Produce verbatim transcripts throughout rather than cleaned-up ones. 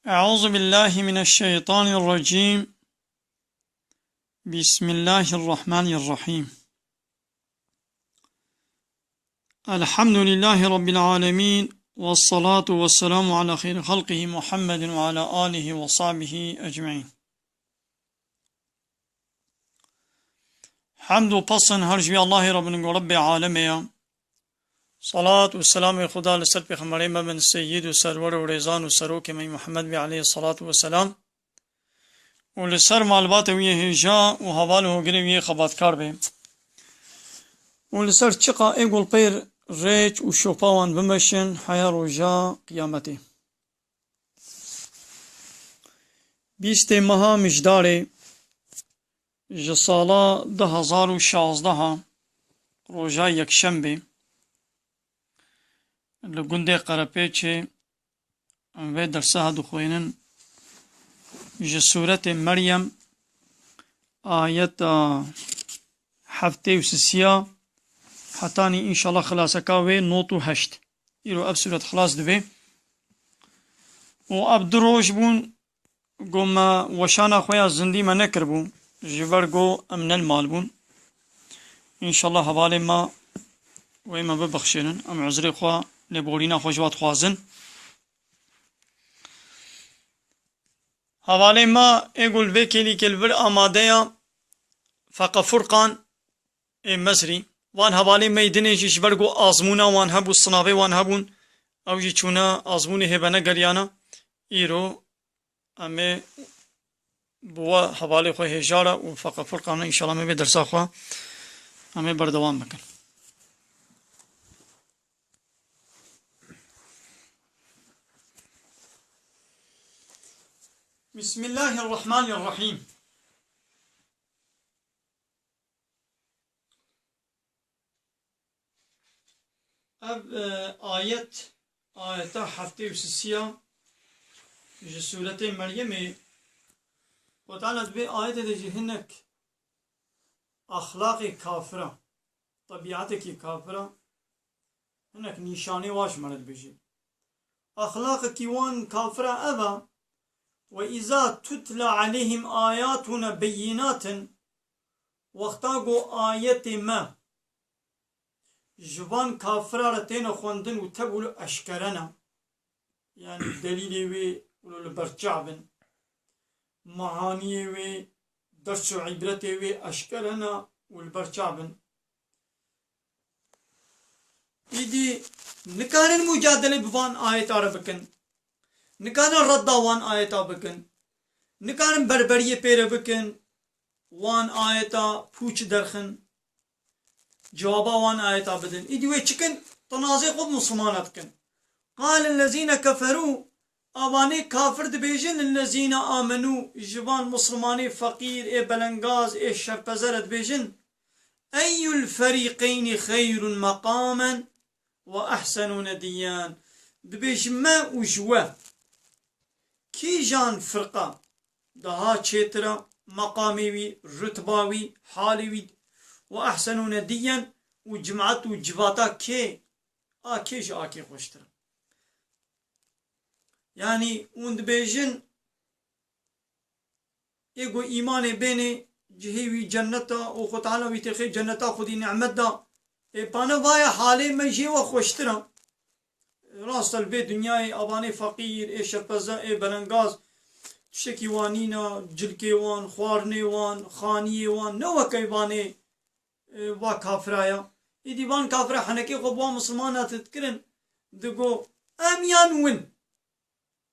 أعوذ بالله من الشيطان الرجيم. بسم الله الرحمن الرحيم. الحمد لله رب العالمين، والصلاة والسلام على خير خلقه محمد وعلى آله وصحبه أجمعين. Hemd û pesn her ji wî Allahê re bin ku Rebbê alemê ye. Salat û selamê Xuda li ser Pêxemberê me bin, seyyid û serwer û rêzan û serokê me Muhammed bê aleyhî selat û selam. Û li ser malbatê wî yê hêja û heval û hogirê wî yê xebatkar bê. Û li ser çiqa ê gulpêr rêç û şopa wan bimeşin heya roja qiyametê. Bîstê meha Mijdarê ji sala du hezar û şazdeh, roja yekşembê, li gundê Qerepêçê em vê dersa ha dixwînin. Ji sûretê Meryem, ayeta heftê û sisiya, hetanî înşallah xilaseka wê nod û heşt. Îro ev sûret xilas dibe. Û ev du roj bûn, ku me weşana xwe ya zindî me nekiribû, ji ber ku em ne li mal bûn. Înşallah hevalê me wê me bibexşênin. Em uzrê xwe, lêborîna xwe ji we dixwazin. Hevalê me ê ku li vê kêlîkê li vir amade ya, Feqe Furqan ê Mesrî. Van hevalê me yê dinê jî ji ber ku azmûna wan hebû, sinavê wan hebûn, ew jî çûne azmûnê hê venegeriyane. Îro em ê bi we hevalê xwe hêja re û Feqe Furqan re înşallah em ê vê dersa xwe em ê berdewam bikin. Bismillahirrahmanirrahîm. Ev, e, ayet, ayeta heftê û sisiya ji sûretê Meryemê, Xwe Teala di vê ayetê de jî hinek exlaqê kafira, tebîetekî kafira, hinek nîşanê wa ji me re dibêje. Exlaqekî wan kafira ev e, "Ve îza tutla aleyhim ayatuna beyînatin", wexta ku ayetê me ji van kafira re têne xwendin û tevû eşkere ne. Yanî delîlê wê wilo li ber çav in. Mehaniyê wê, ders û îbretê wê eşkere ne û li ber çav in. Îdî nikarin mucadele bi van ayeta re bikin. Nikarin redda wan ayeta bikin. Nikarin berberiyê pê re bikin. Wan ayeta pûç derxin. Cewaba wan ayeta bidin. Îdî wê çikin? Tinazê xwe bi Muslimana dikin. Qale lezîne keferû, avanê kafir dibêjin, lillezîne amenû, ji van Muslimanê feqîr, ê belengaz, ê şerpeze re dibêjin, "Eyyul ferîqeynî xeyrun meqamen ve ehsenu nediyyen." Dibêjin me û ji we kîjan firqa daha çêtir e, meqamê wî, rutba wî, halê wî, "ve ehsenu nediyyen", û cimat û civata kê, a kê ji a kê xweştir e? Yanî hûn dibêjin, ê ku îmanê bênê cihê wî cennet e û Xwe Teala wî têxê cenneta xwedî nîmet da. Ê pane vaya halê me jê we xweştir e. Rast e, li vê dinyayê avanê feqîr, ê şerpeze, ê belengaz, tiştekî wan nîne, cilkê wan, xwarinê wan, xaniyê wan, ne weke vanê, e, va kafira ya. Îdî van kafira henekê xwe bi wan misilmana dikirin, digo, em yan win.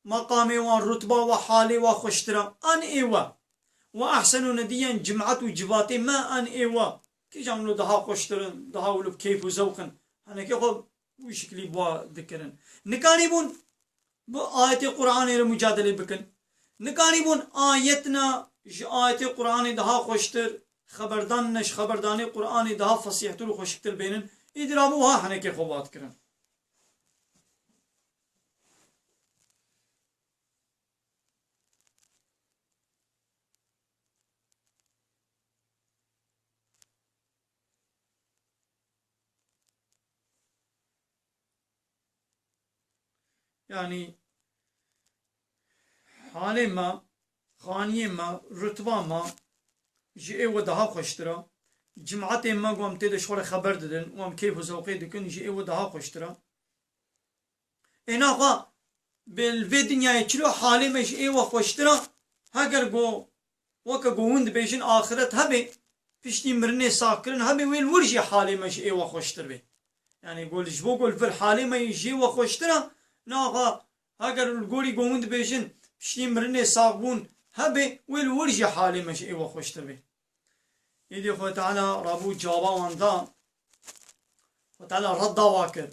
Meqamê wan, rutba we, halê we xweştir e. An ê we. Ve ehsenu nediyyen, cimat û civatê me an ê we. Kîjan wilo daha xweştir in, daha wilo bi keyf û zewq in. Henekê xwe wî şiklî bi wa dikirin. Nikarîbûn bi ayetê Qur'anê re mucadele bikin. Nikarîbûn ayetna ji ayetê Qur'anê daha xweştir, xeberdanna ji xeberdanê Qur'anê daha fesîhtir û xweşiktir bênin. Îdî rabû ha henekê xwe va dikirin. Yanî Halê me, xaniyê me, rutba me ji ê we daha xweştir e. Cimatê me ku em tê de ji xwe re xeber didin û em keyf û zewqê dikin, ji ê we daha xweştir e. Ê naxwe bi li vê dinyayê çilo halê me ji ê we xweştir e. Heger ku weke ku hûn dibêjin axiret hebe, piştî mirinê saxkirin hebe, wê li wir jî halê me ji ê we xweştir be. Yanî ku li ji bo ku li vir halê me jê we xweştir e, naxwe heger li gorî ku hûn dibêjin piştî mirinê saxbûn hebe, wê li wir jî halê me ji ê we xweştir be. Îdî Xwedê Teala rabû caba wan da. Xwedê Teala redda wa kir.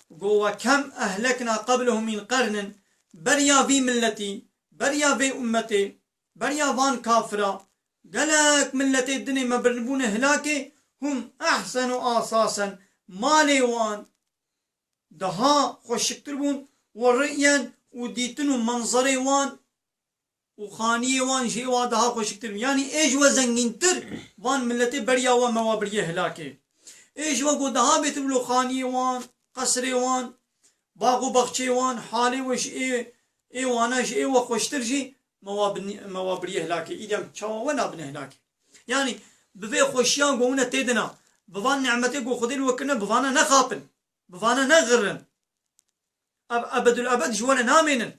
Got, "Ve kem ehlekna qeblehum min qernin." Beriya vî milletî, beriya vê ummetê, beriya van kafira, gelek milletê dinê me biribûne hilakê, hum ehsenu asasen, malê wan daha xweşiktir bûn, we ri'yen û dîtin û menzerê wan û xaniyê wan ji ê wa daha xweşiktir bûn. Yanî ê ji we zengîntir van miletê beriya we me wa biriye hilakê. Ê ji we ku daha bêtir bû li xaniyê wan, qesrê wan, bax û baxçeyê wan, halê we ji ê, ê wana ji ê we xweştir jî me wa bin-, me wa biriye hilakê. Îdî em çawa we nabine hilakê? Yanî bi vê xweşiyan ku hûn e tê dina, bi van nimetê ku Xwedê li we kirine, bi vana nexapin, bi vana nexirin. Ev ebedul ebed ji we re namênin.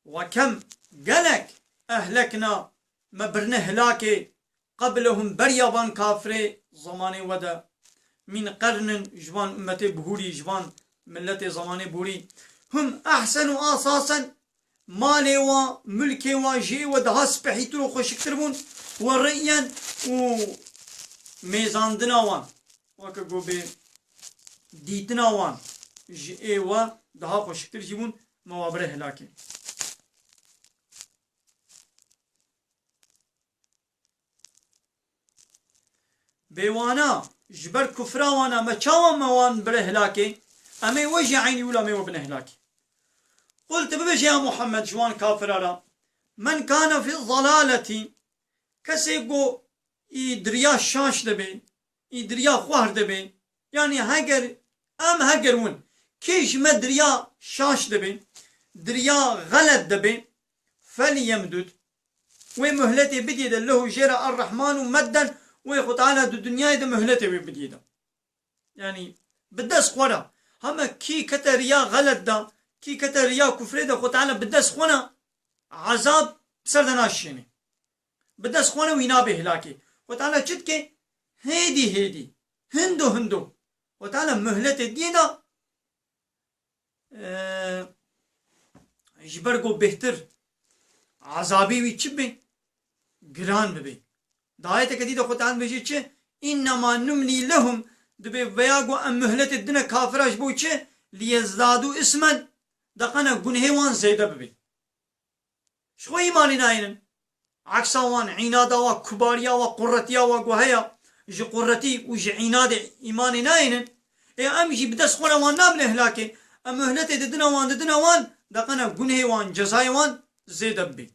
Ve kem, gelek, ehlekna, me birine hilakê, qeblehum, beriya van kafirê zemanê we de, min qernin, ji van ummetê bihûrî, ji van milletê zemanê bihûrî, hum ehsenu asasen, malê wa, milkê wa ji ê we daha spehîtir û xweşiktir bûn, we ri'yen û mêzandina wan. Weke ku bê dîtina wan ji ê we daha xweşiktir jî bûn, me wa bire hilakê. Bê wana, ji ber kufra wana, me çawa me wan bire hilakê? Em ê we jî eynî wila me we bine hilakê. Qul, tu bibêje ya Muhammed ji wan kafira re, men kana fî zalaletî, kesê ku î diriya şaş de bê, î diriya xwar de bê, yanî heger em heger win, kê ji me diriya şaş de bê, diriya xelet de bê, felyemdud, wê muhletê bidî de, lehu jê re, Errehmanu medden, wê Xwe Teala di dinyayê de muhletê wê bidî de. Yanî bi dest xwe re. Heme kî kete riya xelet de, kî kete riya kufrê de, Xwe Teala bi dest xwe re ezab bi ser de naşêne. Bi dest xwe re wî nabe hilakê. Xwe Teala çi dike? Hêdî hêdî, hindo hindo. Xwe Teala muhletê diyê de, e, ji ber ku bêhtir ezabê wî çi be? Giran bibe. Di ayeteke dî de Xwe Teala dibêje çi? "Înnema numlî lehum", dibê veya ku em muhletê dine kafira ji bo çi? "Liyezdadû ismen", deqene gunehê wan zêde bibe. Ji xwe îmanê nayênin. Eksa wan, înada wa, kubariya wa, qurretiya wa ku heye, ji qurretî û ji înadê îmanê nayênin. Ê em jî bi dest xwe re wan nabine hilakê. Em muhletê didine wan, didine wan, deqene gunehê wan, cezayê wan zêde bibe.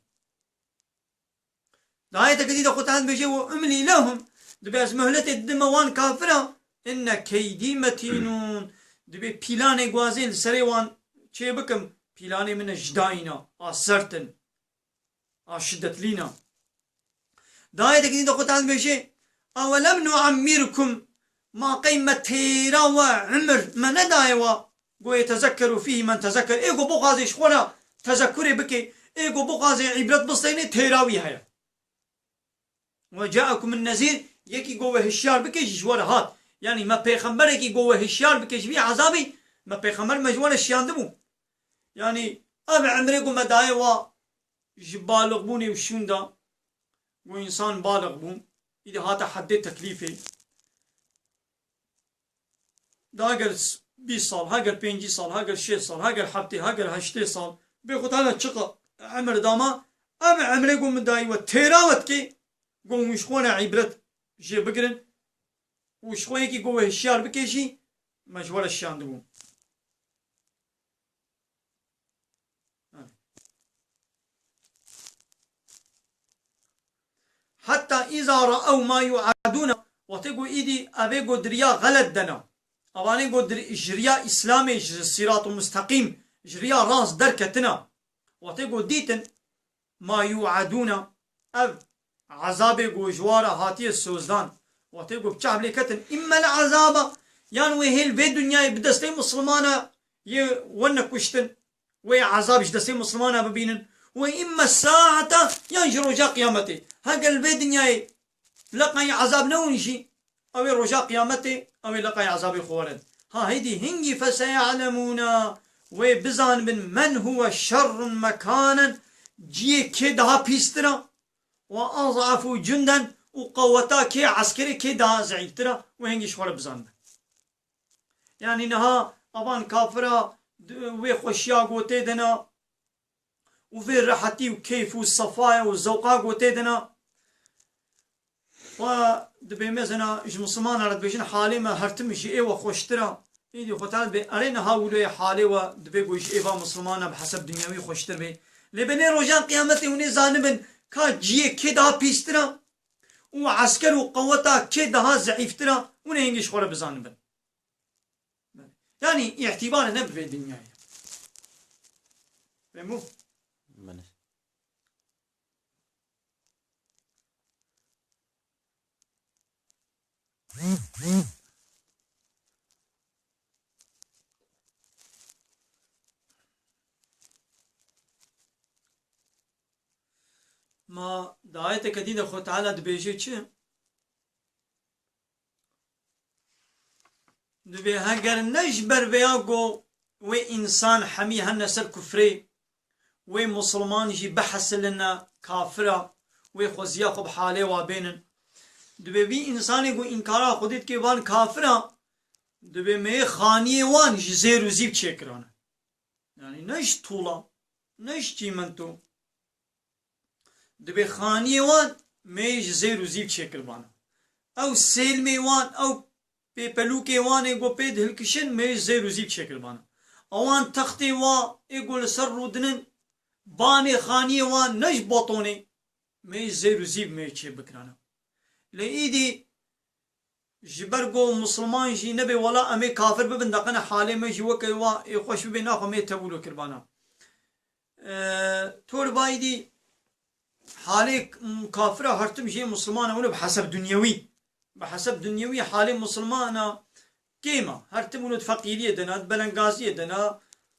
Di ayeteke dî de Xwe Teala dibêje, "Ve umlî lehum", dibê ez muhletê didime wan kafira, "inne keydî metînûn", dibê pîlanê ku ez ê li serê wan çê bikim, pîlanê min e ji dayîna, a sert in, a şiddetlîn e. Di ayeteke dî de Xwe Teala dibêje, "Ewelem nu'emmirkum", ma qey me têra we, emir me nedaye we, go yetezekkeru fîhî men tezekker. Ê ku bixwazê ji xwe re tezekkurê bike, ê ku bixwazê îbret bisteyne, têra wî heye. "Ve ca'ekumun nezîr", yekî go we hişyar bike jî ji we re hat. Yanî me pêxemberekî go we hişyar bike ji vî ezabî, me pêxember me ji we re şiyandibû. Yanî ev emrê ku me daye wa ji balixbûnê û şûn de, ku însan balix bû, îdî hate heddê teklîfê. Da heger bîst sal, heger pêncî sal, heger şêst sal, heger heftê, heger heştê sal, bê Xwe Teala çiqa emir dama, ev emrê ku min dayî we têra we dikê, ku hûn ji xwe re îbret jê bigirin û ji xwe yekî ku we hişyar bike jî, me ji we re şiyandibû. Hetta îza ra'ew ma yu'adûne, wextê ku îdî evê ku diriya xelet dena, evanê ku dir-, ji riya Îslamê, ji sîrat û musteqîm, ji riya rast derketina. Wextê ku dîtin ma yu'edûna, ev ezabê ku ji wan re hatiye sozdan, wextê ku bi çav lê ketin, îmmel ezaba, yan wê hêl vê dinyayê bi destê misilmana yê wene kuştin, wê ezab ji destê misilmana bibînin, wê îmme saeta, yan ji roja qiyametê. Heger li vê dinyayê leqayî ezab newin jî, ew ê roja qiyametê, ew ê leqayî ezabê xwe werin. Ha hêdî hingî feseye'lemûna, wê bizanibin men huwe şerrun mekanen, ciyê kê daha pîstir e, we az'afu cunden, û qeweta kê, eskerê kê daha zeîftir e, wê hingî ji xwe re bizanibin. Yanî niha evan kafira d-, wê xweşiya gotê de ne, û vê rehetî û keyf û sefaya û zewqa gotê de ne. Xwe dibê mezina ji misilmana re dibêjin halê me her tim ji ê we xweştir e. Îdî xwe tane dibê erê niha wilo ye halê we dibê ku ji ê va misilmana bi heseb dinyawî xweştir bê. Lê belê rojan qiyametê hûn ê zanibin ka ciyê kê daha pîstir e û esker û qeweta kê daha zeîftir e, hûn ê hingî ji xwe re bizanibin. Yanî îtîbarê ne bi vê dinyayê. Fehmû? Belê. Ma di ayeteke dî de Xwe Teala dibêje çi? Dibê heger ne ji ber vêya ku wê însan hemî hene ser kufrê, wê musulman jî bihesilin ne kafir e, wê xweziya xwe bi halê wa bênin. Dibê vî însanê ku înkara Xwedê dike van kafir e, dibê me yê xaniyê wan ji zêr û zîv çêkirane. Yanî ne ji tûla, ne ji çîmento. Dibê xaniyê wan me ji zêr û zîv çêkiribana. Ew sêlmê wan, ew pêpelûkê wan ê ku pê dihilkişin me ji zêr û zîv çêkiribana. Ewan textê wa ê ku li ser rûdinin, banê xaniyê wan ne ji betonê, me ji zêr û zîv me çê bikirana. Lê îdî ji ber ku misilman jî nebê wela em ê kafir bibin, deqene halê me jî weke wa ê xweş bibê, naxwe me tewilo kiribana. E, tor vayî dî halê k-, kafira her tim jê misilmana wilo bi heseb dunyewî. Bi heseb dunyewî halê misilmana kêm e. Her tim wilo di feqîriyê de ne, di belengaziyê de ne,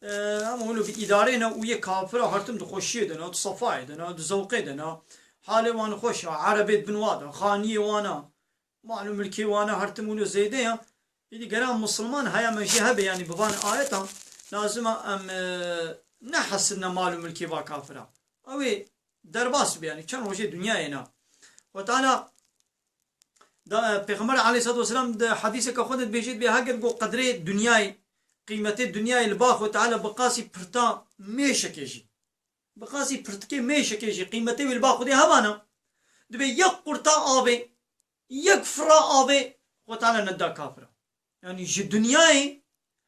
e, ama wilo bi îdarê ne û yê kafira her tim di xweşiyê de ne, di sefayê de ne, di zewqê de ne. Halê wan xweş e, erebê di bin wa de, xaniyê wan e. Mal û milkê wana her tim wilo zêde ya. Îdî gera misilman haya me jê hebe, yanî bi van ayetan lazim e em, e, nehesilne mal û milkê va kafira. Ew ê derbas be, yanî çend rojê dinyayê na. Xwe Teala da, e, Pêxember aleyhissalatu vesselam di hedîseke xwe de dibêje, dibê heger ku qedrê dinyayê, qîmetê dinyayê li ba Xwe Teala bi qasî pirta mêşekê jî. Bi qasî pirtikê mêşekê jî qîmetê wî li ba Xwedê hebana. Dibê yek qurta avê, yek fira avê Xwe Teala neda kafira. Yanî ji dinyayê,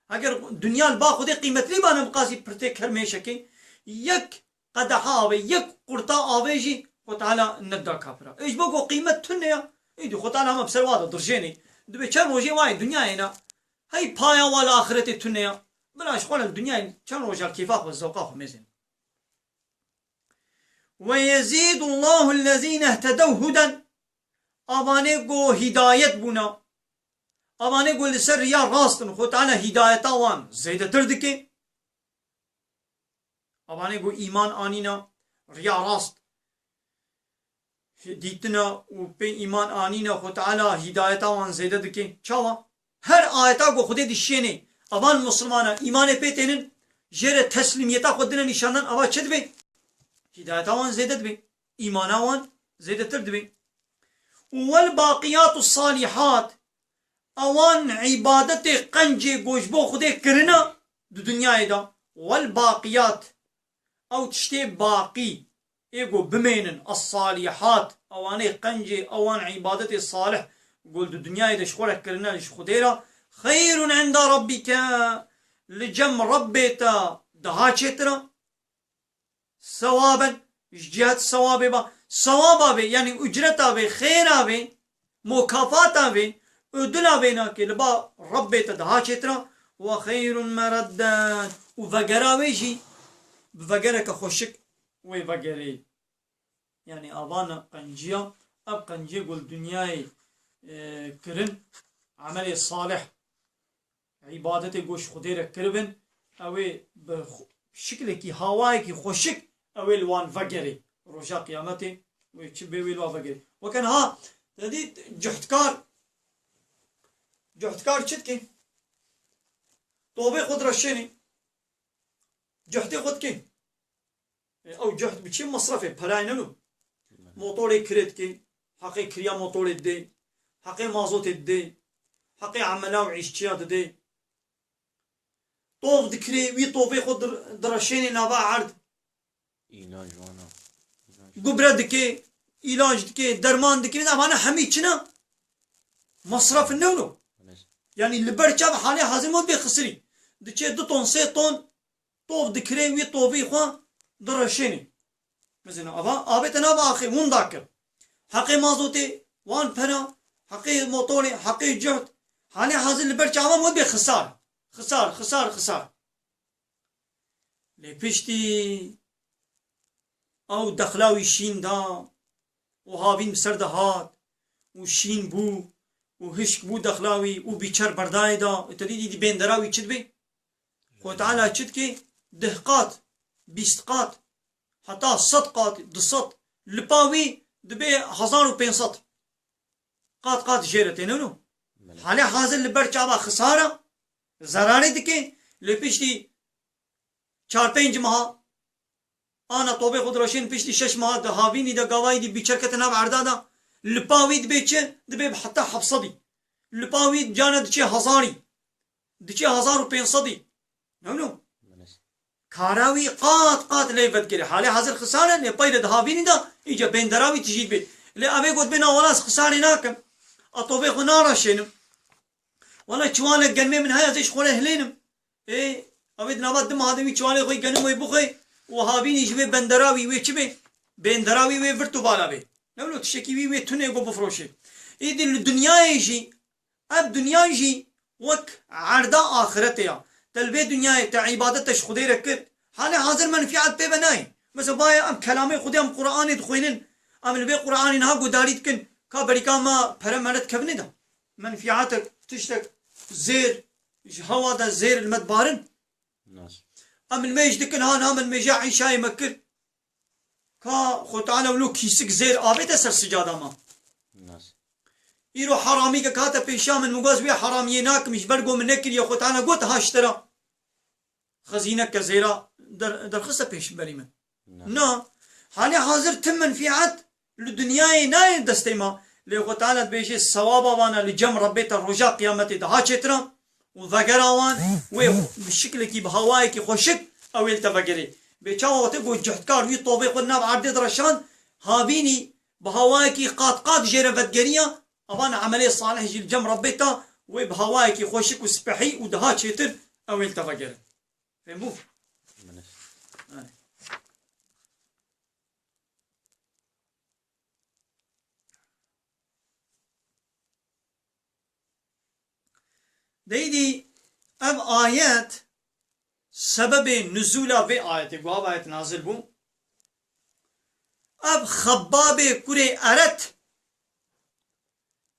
heger dinya li ba Xwedê qîmetlî bana bi qasî pirtê ker mêşekê, yek qedeha avê, yek qurta avê jî Xwe Teala neda kafira. Ê ji bo ku qîmet tune ya, îdî Xwe Teala hema bi ser wa de dirjênê. Dibê çend rojê wa yê dinyayê ne, hey paya wa li axiretê tune ya. Bila ji xwe li dinyayê çend roja kêfa xwe, zewqa xwe mêzên. Ve yezîdullahul lezîne ihtedew huden. Avanê ku hîdayet bûna, avanê ku li ser riya rast in, Xwe Teala hîdayeta wan zêdetir dike. Avanê ku îman anîna, riya rast dîtina û pê îman anîna, Xwe Teala hîdayeta wan zêde dike. Çawa? Her ayeta ku Xwedê dişênê, evan misilmana îmanê pê tênin, jê re teslîmiyeta xwe dine nîşandan, ava çi dibe? Hîdayeta wan zêde dibe. Îmana wan zêdetir dibe. Û wel baqiyatu salihat, ewan îbadetê qencê ku ji bo Xwedê kirina di dinyayê de. Wel baqiyat, ew tiştê baqî ê ku bimênin, es-salihat, ewanê qencê ewan îbadetê salih ku di dinyayê de ji xwe re kirine ji Xwedê re, xeyrun inda rabbike, li cem Rebbê te daha çêtir e. Sewaben, ji cihet sewabê ba, sewaba vê, yanî ucreta vê, xêra vê, mukafata vê, ödüla vê nake, li ba Rebbê te daha çêtir e. Ve xeyrun meredden, û vegera wê jî bi vegereke xweşik wê vegerê. Yanî avana qenciya, ev qenciyê ku li dinyayê, e, kirin, emelê salih, îbadetê ku ji Xwedê re kiribin, ew ê bi xwe-, şiklekî, hawayekî xweşik ew ê li wan vegerê. Roja qiyametê wê çi bê, wê li wan vegerê. Weke niha te dît cuhdkar, cuhdkar çi dike? Tovê xwe direşênê. Cuhdê xwe dike. E, ew cuhd bi çi? Mesrefê, perayê ne lo. Motorê kirê dike, heqê kiriya motorê didê, heqê mazotê didê, heqê emela û îşçiya didê. Tov dikirê, wî tovê xwe dir-, direşênê nava erd. Îlac wana. Îlac. Gubre dike, îlac dike, derman dike, evane hemî çi ne? Mesref ne lo. Yanî li ber çav halê hazir mod bê xisirî. Diçe du ton, sê ton, tov dikirê, wî tovî xwe direşênê. Mesela, ava, avête nav axê, winda kir. Heqê mazotê, wan pera, heqê motorê, heqê cuhd. Halê hazir li ber çavan wê bê xisar. Xisar, xisar, xisar. Lê piştî ew dexla wî şîn da û havîn bi ser de hat û şîn bû û hişk bû dexla wî û bîçer berdayê da. Û te dî dî bêndera wî çi dibê? Xwe Teala çi dike? Deh qat, bîst qat, heta sed qat, du sed, li pa wî dibe hezar û pênc sed. Qat qat jê re têne no. Belê. Halê hazir li ber çava xisara, zerarê dike, lê piştî çar pênc meha, ana tobê xwe direşên, piştî şeş meha di havînî de, gavayî dî bîçer kete nav erda de, li pa wî dibe çi? Dibe heta heft sedî. Li pa wî cana diçe hezarî. Diçe hezar û pênc sedî. Ne wilo? Kara wî qat qat lê vedigire. Halê hazir xisar e, lê pey de di havînî de, îca bêndera wî tijî dibe. Lê ev ê got bê na wela ez xisarê nakim. A tobê xwe nareşênim. Wela çiwalek genmê min heye, ez ê ji xwe re hilênim. Ê, ew ê di nava di meha de wî çiwalê xwe genim wê bixwe û havînî ji vê bendera wî wê çi bê? Bêndera wî wê virt û vala bê. Ne wilo tiştekî wî wê tunê ku bifroşê. Îdî li dinyayê jî, ev dinya jî wek erda axiretê ya. Te li vê dinyayê te îbadet te ji Xwedê re kir. Halê hazir menfîat pê ve nayê. Mesela bayê em kelamê Xwedê, em Qur'anê dixwînin. Em li vê Qur'anê niha gudarî dikin. Ka berîka me pere mere dikevine de. Menfîatek, tiştek, zêr, ji hewa de zêr li me dibarin. Nas. Em nimêj dikin, ha niha me nimêja îşayê me kir. Ka Xwe Teala wilo kîsik zêr avête ser sicada me. Nas. Îro heramîkek hate pêşiya min, min got ez wê heramiyê nakim, ji ber ku min nekiriye, Xwe Teala got ha ji te re xezîneke zêra der-, derxiste pêşberî min. Na. Na. Halê hazir tim menfîat li dinyayê nayê destê me. Lê Xwe Teala dibêje, sewaba vana li cem Rebbê te roja qiyametê daha çêtir e û vegera wan wê bi şiklekî, bi hawayekî xweşik ew ê li te vegerê. Bê çawa wextê ku cuhdkar wî tovê xwe di nav erdê direşand, havînî bi hawayekî qat qat jê re vedigeriya, evan emelê salih jî li cem Rebbê te wê bi hawayekî xweşik û spehî û daha çêtir ew ê li te vegerin. Fêm bû? Min. Erê. Deydî ev ayet, sebebê nuzûla vê ayetê, ku ev ayet nazil bû, ev Xebbabê kurê Eret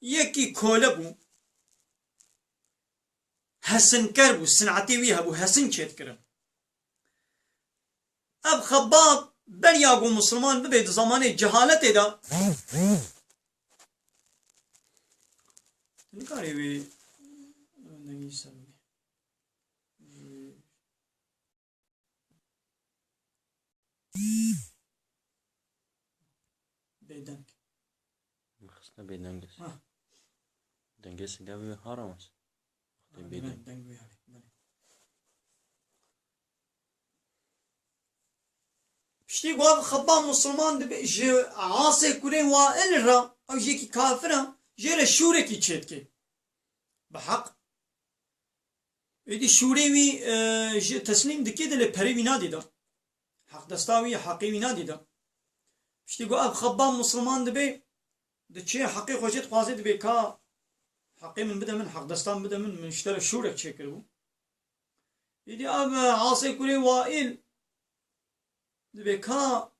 yekî kole bû. Hesinker bû, sinetê wî hebû, hesin çêdikirin. Ev Xebbab beriya ku misilman bibe di zemanê cehaletê de, nikarê wê dengî ser bê. Bêdeng. Min xistine bêdeng. Ha. Dengê sida wî haram e. Ha, bêdeng. Deng wî hebe. Belê. Piştî ku ev Xebbab misilman dibe, ji Asê kurê Wail re, ew jî yekî kafir e, jê re şûrekî çêdike. Bi heq. Êdî şûrê wî, e, ji teslîm dike de lê perê wî nadî de. Heqdesta wî, heqê wî nadî de. Piştî ku ev Xebbab misilman dibe, diçe heqê xwe jê dixwaze, dibe ka heqê min bide min, heqdesta min bide min, min ji te re şûrek çêkiribû. Îdî ev, e, Asê kurê Waîl dibê ka,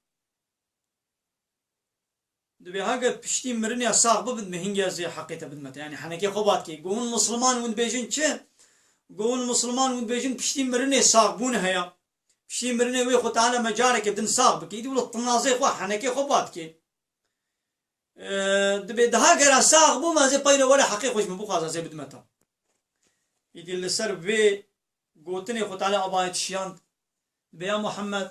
dibê heger piştî mirinê sax bibin, dibê hingê ez ê heqê te bidime te. Yanî henekê xwe bat kê. Go hûn Misliman hûn dibêjin çi? Go hûn Misliman hûn dibêjin piştî mirinê saxbûn heye. Piştî mirinê wê Xwe Teala me careke din sax bike. Îdî wilo tinazê xwe, henekê xwe bat kê. E, dibê daha gera sax bûm, ez ê peyre were heqê xwe ji min bixwaze, ez ê bidime te. Îdî li ser vê gotinê Xwe Teala avayet şiyand, dibê ya Muhammed,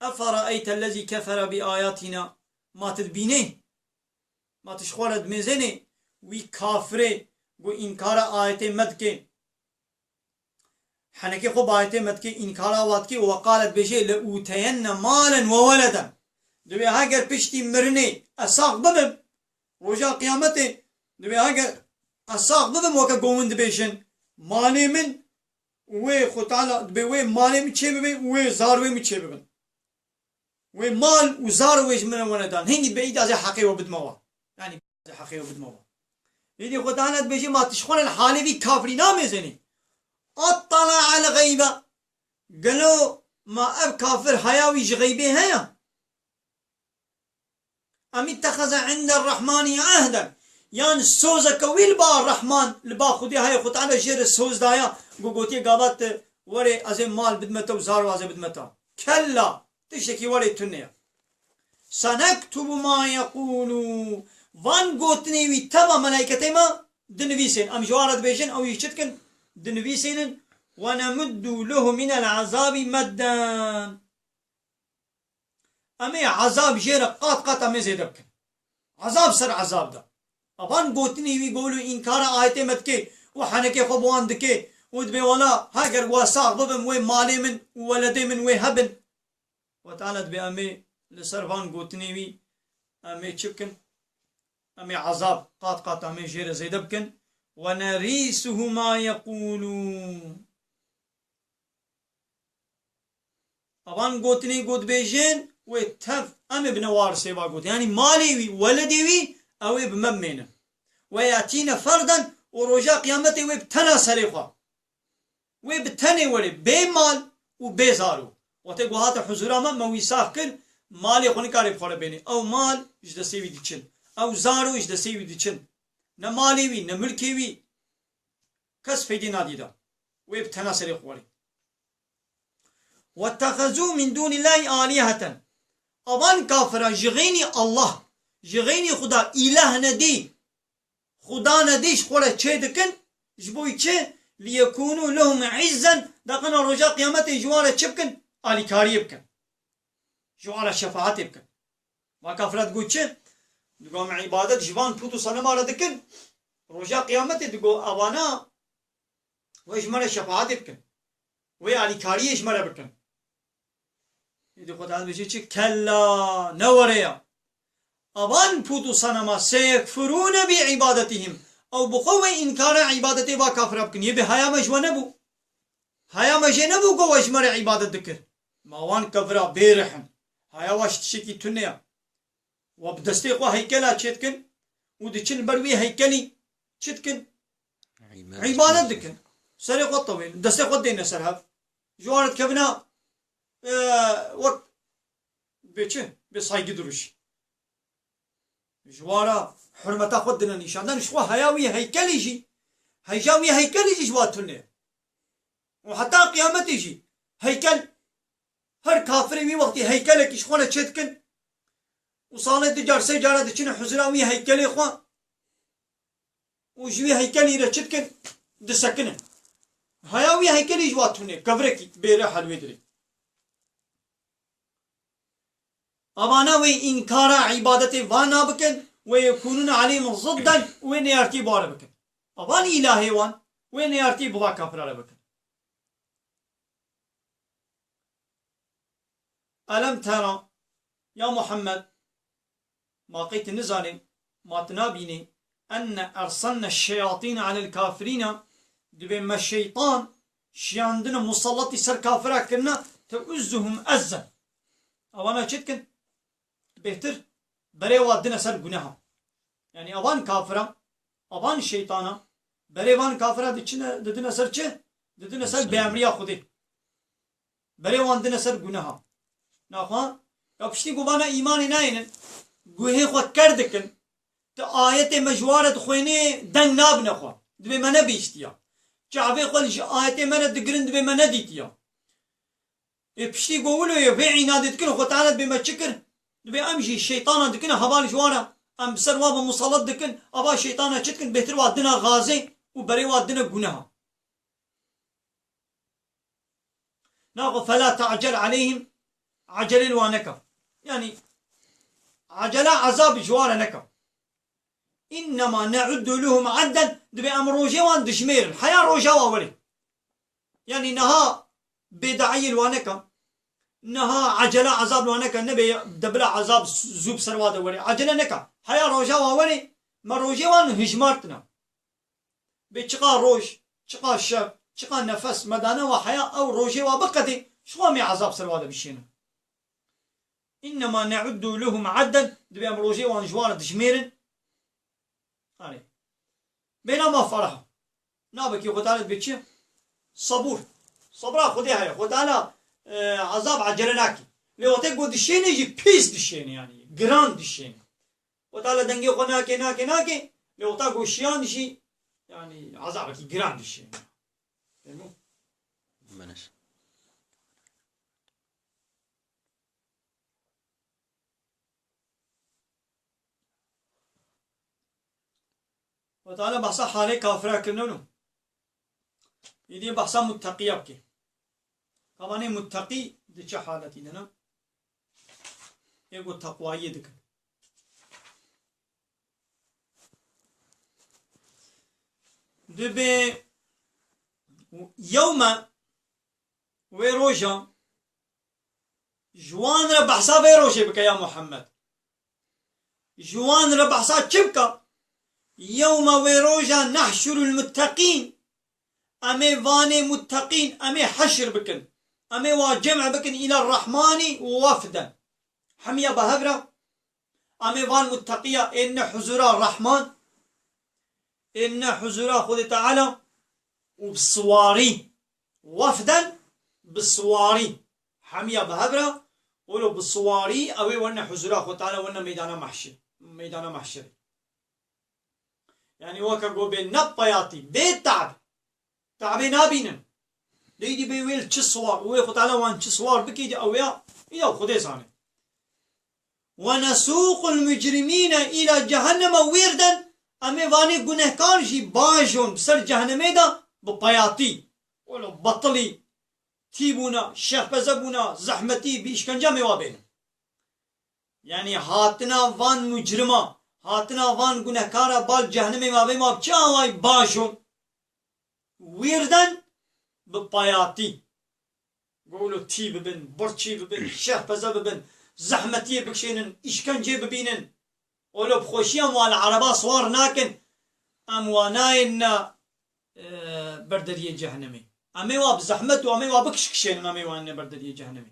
"Eferaeyte lezî kefere bi ayatina", ma tu dibînê, ma tu ji xwe re dimêzenê wî kafirê ku înkara ayetê me dike, henekê xwe bi ayetê me dike, înkara wa dike, "Ve qalet", bêje, "Le uteyenne malen ve weleden." Dibê heger piştî mirinê ez sax bibim, roja qiyametê, dibê heger ez sax bibim weke go hûn dibêjin, malê min û wê Xwe Teala, dibê wê malê min çê bibin û wê zarwê min çê bibin. Wê mal û zar wê ji min re wene dan. Hingî dibê îda ez ê heqê we bidime wa. Yanî ez ê heqê we bidime wa. Êdî Xwe Teala dibêje, ma tu ji xwe re li halê vî kafirî namêzenî? Attala el xeybe. Gelo ma ev kafir haya wî ji xeybê heye? Em ittexeze inde Rehmanî ehden. Yan sozeke wî li ba Rehman, li ba Xwedê heye, Xwe Teala jê re soz daya, ku gotiye gava tu werê ez ê mal bidime te û zar wazê bidime te. Kella, tiştekî werê tune ye. Senektubu ma yeqûlû. Van gotinê wî teva melayketê me dinivîsên. Em ji wan re dibêjin, ew jî çi dikin? Dinivîsênin. Ve nemuddu lehu minel ezabî medden. Em ê ezab jê re qat qat em ê zêde bikin. Ezab ser ezab de. Evan gotinê wî golo înkara ayetê me dike û henekê xwe bi wan dike û dibê wela heger we sax bibim wê malê min û weledê min wê hebin. Xwe Teala dibê em ê li ser van gotinê wî em ê çi bikin? Em ê ezab qat qat em ê jê re zêde bikin. Ve nerîsuhu ma yeqûlûn. Evan gotinê ku dibêjin, wê tev em ê bine warisê va gotin. Yanî malê wî, weledê wî, ew ê bi me bimênin. Ve yetîne ferden û roja qiyametê wê bi tena serê xwe. Wê bi tenê were, bê mal û bê zaro. Wextê ku hate huzura me, me wî sax kir, malê xwe nikarê bi xwe re bênê. Ew mal ji destê wî diçin. Ew zaro ji destê wî diçin. Ne malê wî, ne milkê wî. Kes feydê nadî de. Wê bi tena serê xwe werê. Wettexezû min dûnîllahî alîheten. Evan kafira ji xeynî Allah, ji xeynî Xuda îlah nedî, Xuda nedî ji xwe re çê dikin, ji bo çi? Liyekûnû lehum îzzen, da qina roja qiyametê ji wan re çi bikin? Alîkariyê bikin. Ji wan re şefaetê bikin. Va kafira digot çi? Digot, em îbadet ji van pût û senema re dikin. Roja qiyametê digot, evana wê ji me re şefaetê bikin. Wê alîkariyê ji me re bikin. Êdî Xweda dibêje çi? Kella, ne were ya. Evan pût û senema seyekfurûne bi îbadetihim. Ew bi xwe wê înkara îbadetê va kafira bikin. Yê bê haya me ji we nebû. Haya me jê nebû ku we ji me re îbadet dikir. Ma wan kevira bêrih in. Haya wa ji tiştekî tune ye. Wa bi destê xwe heykela çêdikin û diçin ber wî heykelî çi dikin? Îbadet dikin. Serê xwe tewên. Destê xwe dêne ser hev. Ji wan re dikevina, e, wek bê çi? Bê saygı duruşu. Ji wan re hurmeta xwe dine nîşan dan. Ji xwe heya wî heykelî jî, heja wî heykelî jî ji wan tune. Û heta qiyametê jî heykel, her kafirê wî wextî heykelekî ji xwe re çêdikin û salê du car, sê cara diçine huzura wî heykelê xwe û ji wî heykelî re çi dikin? Disekinin. Heya wî heykelî ji wan tune, kevirekî bêrih li wê dirê. Evana wê înkara îbadetê vana bikin, wê yekûnûne aleyhim zidden, wê neyartî bi wan re bikin. Evan îlahê wan, wê neyartî bi va kafira re bikin. Elem tera, ya Muhammed, ma qey tu nizanî, ma tu nabînî, enne ersalne şeyatîne alel kafirîne, dibê me şeytan şiyandine musallatî ser kafira kirine, teuzzuhum ezzen. Evana çi dikin? Bêhtir berê wa dine ser guneha. Yanî evan kafira, evan şeytana, berê van kafira diçine, didine ser çi? Didine ser bêemriya Xwedê. Berê wan dine ser guneha. Naxwe, ya piştî ku vana îmanê nayênin, guhê xwe ker dikin, tu ayetê me ji wan re dixwênê, deng nabine xwe. Dibê me nebihîstiya. Çavê xwe li ji ayetê me re digirin, dibê me nedîtiya. Ê piştî ku wilo yê vê înadê dikin, Xwe Teala dibê me çi kir? Dibê em jî şeytana dikin, heval ji wan re em bi ser wa ve musallat dikin, ava şeytana çi dikin? Bêhtir wa dine xazê û berê wa dine guneha. Naxwe, "Fela ta'cel aleyhim", ecelê li wan neke. Yanî, ecele ezab ji wan re neke. "Innema ne'uddu lehum adden", dibê em rojê wan dijmêrin. Heya roja wa werê. Yanî niha bêdaiyê li wan neke. Niha ecele ezab li wan neke. Nebe de bila ezab zû bi ser wa de werê. Ecele neke. Heya roja wa werê, me rojê wan hijmartine. Bê çiqa roj, çiqa şev, çiqa nefes me dane wa heya ew rojê wa biqedê, ji xwe em ê ezab ser wa de bişênin. "Innema ne'uddu lehum adden", dibê em rojê wan ji wan re dijmêrin. Erê. Bêna ma ferah. Nabekî Xwe Teala dibê çi? Sabûr. Sabra Xwedê heye. Xwe Teala, e, ezab ecele nakî. Lê wextê ku dişêne jî pîs dişêne yanî. Giran dişêne. Xwe Teala dengê xwe nake, nake, nake. Lê wexta ku şiyan jî, yanî, ezabekî giran dişêne. Fehmo? Benes. Xwe Teala behsa halê kafira kirine no. Îdî behsa mutteqiya bike. Ka vanê mutteqî di çi haletî de ne? Ê ku teqwayiyê dikin. Dibê yewme, wê roja, ji wan re behsa vê rojê bike ya Muhammed. Ji wan re behsa çi bike? Yewme, wê roja, nehşurul mutteqîn. Em ê vanê mutteqîn, em ê heşr bikin. Em ê wa cem bikin îla Rehmanî wefden. Hemiya bi hev re. Em ê van mutteqiya êne huzura Rehman. Êne huzura Xwedê Teala û bi siwarî. Wefden bi siwarî. Hemiya bi hev re. Wilo bi siwarî ew ê wene huzura Xwedê Teala, wene meydana mehşir. Meydana mehşirê. Yanî weke ku bê ne peyatî, bê te'b. Te'bê nabînin. Dê îdî bê wê li çi siwar, wê Xwe Teala wan çi siwar bikî, dê ew ya, îya Xwedê zane. "Ve nesûqul mucrimîne îla cehenneme wîrden", em ê vanê gunehkar jî bajon bi ser cehennemê de bi peyatî. Welo betilî, tîbûna, şehpezebûna, zehmetî, bi îşkence em ê wa bênin. Yanî hatina van mucrima, hatina van gunehkara bal cehennemê ma bê ma bi çi awayî bajon? Wîrden bi payatî. Golo tî bibin, birçî bibin, şehpeze bibin, zehmetiyê bikişênin, îşkencê bibînin. Olo bi xweşî em wa li ereba siwar nakin, em wa nayêne, e, ber deriyê cehennemê. Em ê wa bi zehmet û em ê wa bikişkişênin, em ê wa nêne ber deriyê cehennemê.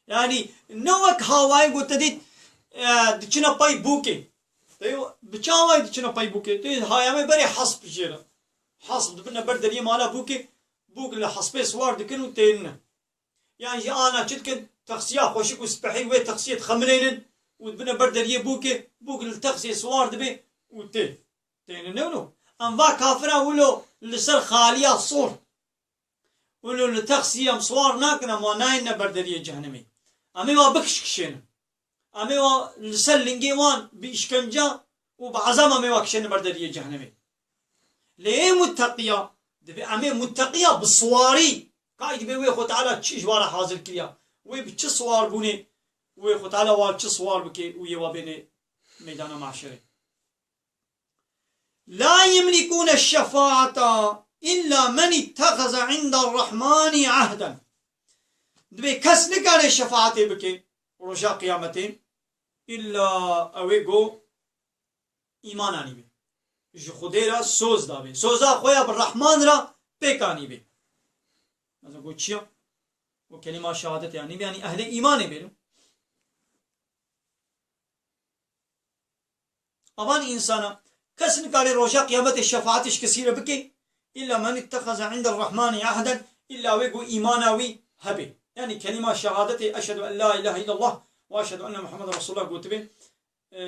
Yanî ne wek hawayê ku te dît, e, diçine pey bûkê. Te bi çi hawayê diçine pey bûkê? Te haya me berê hesp jê re. Hesp dibine ber deriyê mala bûkê, bûk li hespê siwar dikin û tênine. Yan jî ana çi dikin, texsiya xweşik û spehî wê texsiyê dixemilênin û dibine ber deriyê bûkê, bûk li texsiyê siwar dibe û tê. Tênine wilo. Em va kafira wilo li ser xaliya sor. Wilo li texsiyê em siwar nakin, em wa nayêne ber deriyê cehennemê. Em ê wa bikişkişênin. Em ê wa li ser lingê wan bi îşkence û bi ezab em ê wa kişêne ber deriyê cehennemê. Lê ê mutteqiya, divê em ê mutteqiya bi siwarî, ka dibê wê Xwe Teala çi ji wa re hazir kiriya, wê bi çi siwar bûnê, wê Xwe Teala wa çi siwar bike û yê wa bêne meydana mahşerê. La yemlikûne şefaata illa men ittexeze inda Rahmanî ahden. Dibê kes nikare şefaatê bike roja qiyametê, illa ew ê go îman anîbe. Ji Xwedê re soz dabe. Soza xwe ya bi Rahman re pêk anîbe. Mesela go çi ya? Go kelîma şehadetê anîbe, yanî ehlê îmanê bêne. Avan însana kes nikare roja qiyametê şefaetê ji kesî re bike, illa men ittexeze inda Rahmanî ahden, illa wê ku îmana wî hebe. Yanî kelîma şehadetê eşhedû en la îlahe îllallah û eşhedû enne Muhammeden Resûlullah gotibe, e,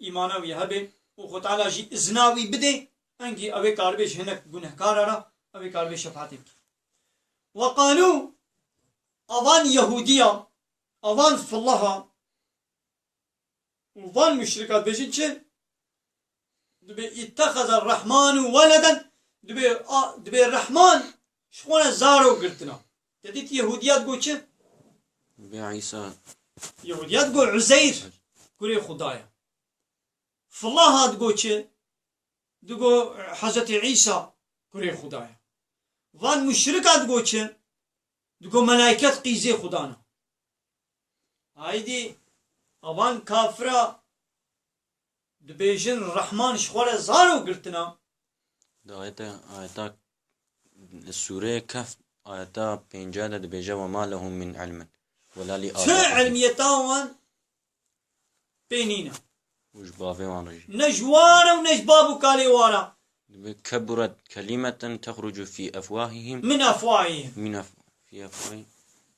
îmana wî hebe û Xwe Teala jî izna wî bide, engî ew ê karibe ji hinek gunehkara re, ew ê karibe şefaetê bike. Ve qalû, avan Yehûdiya, avan filaha, û van muşrika dibêjin çi? Dibê ittexeze Rehmanu weleden, dibê, a, dibê Rehman ji xwe re zaro girtina. Te dît Yehûdiya digo çi? Dibê Îsa. Yehûdiya digo Uzeyr kurê Xuda ye. Filaha digo çi? Digo Hezretî Îsa kurê Xuda ye. Van muşrika digo çi? Digo melayket qîzê Xudan e. Haydî, avan kafira dibêjin Rehman ji xwe re zaro girtina. Di ayeta, ayeta li Sûreya Kehf, ayeta pênca de dibêje, "Ve ma lehum min ilmin." Wela li Çi abaihim. Ilmiyeta wan pê nîne. Û ji bavê wan re jî. Ne ji wan re û ne ji bab û kalê wan re. Dibê keburet kelimeten tehrucu fî efwahihim. Min efwahihim. Min ef-, fî efwahihim.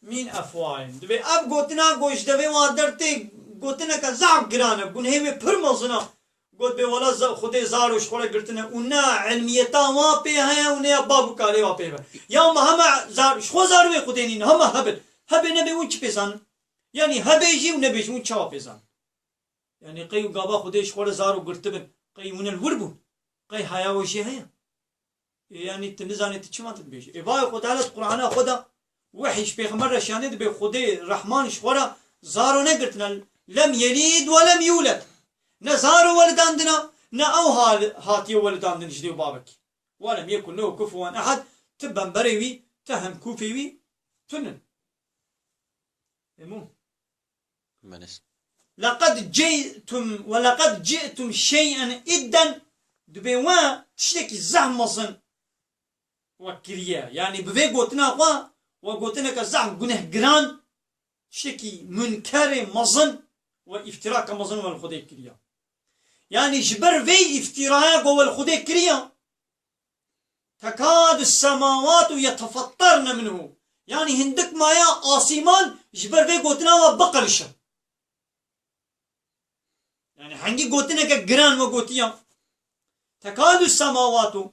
Min efwahihim. Dibê ev gotina ku ji devê wan dertê gotineke zehf giran e. Gunhê wê pir mezin e. Got bê wela za-, Xwedê zaro ji xwe re girtine û ne ilmiyeta wan pê heye û ne ya bab û kalê wan pê hebe. Ya me heme zar-, ji xwe zarokê Xwedê nîne, heme hebin. Hebê nebê hûn çi pê zanin? Yanî hebê jî û nebê jî hûn çawa pê zanin? Yanî qey û gava Xwedê ji xwe re zaro girtibin, qey hûn li wir bûn? Qey haya we jê heye? Ê, yanî tu nizanî tu çima tu dibêjî? Ê, vayê Xwe Teala di Qur'ana xwe de wehî ji Pêxember re şiyandê dibê Xwedê Rehman ji xwe re zaro negirtine. Lem yelîd we lem yûled. Ne zaro welidandina, ne ew hal-, hatiye welidandin ji dê û bavekî. Welem yekun lehu kufuwen ehad, ti bemberê wî, ti hemkûfê wî tunin. Ê mû? Belê. Leqed ci'tum ve leqed ci'tum şey'en idden, dibê we tiştekî zehf mezin we kiriye. Yanî bi vê gotina xwe, we gotineke zehf gunehgiran, tiştekî munkerê mezin we îftirake mezin we li Xwedê kiriye. Yanî ji ber vê îftiraya ku we li Xwedê kiriye, tekadu semawatu yetefetterne minhu. Yanî hindik maye asîman ji ber vê gotina we biqelişin. Yanî hengî gotineke giran we gotiya. Tekadu semawatu.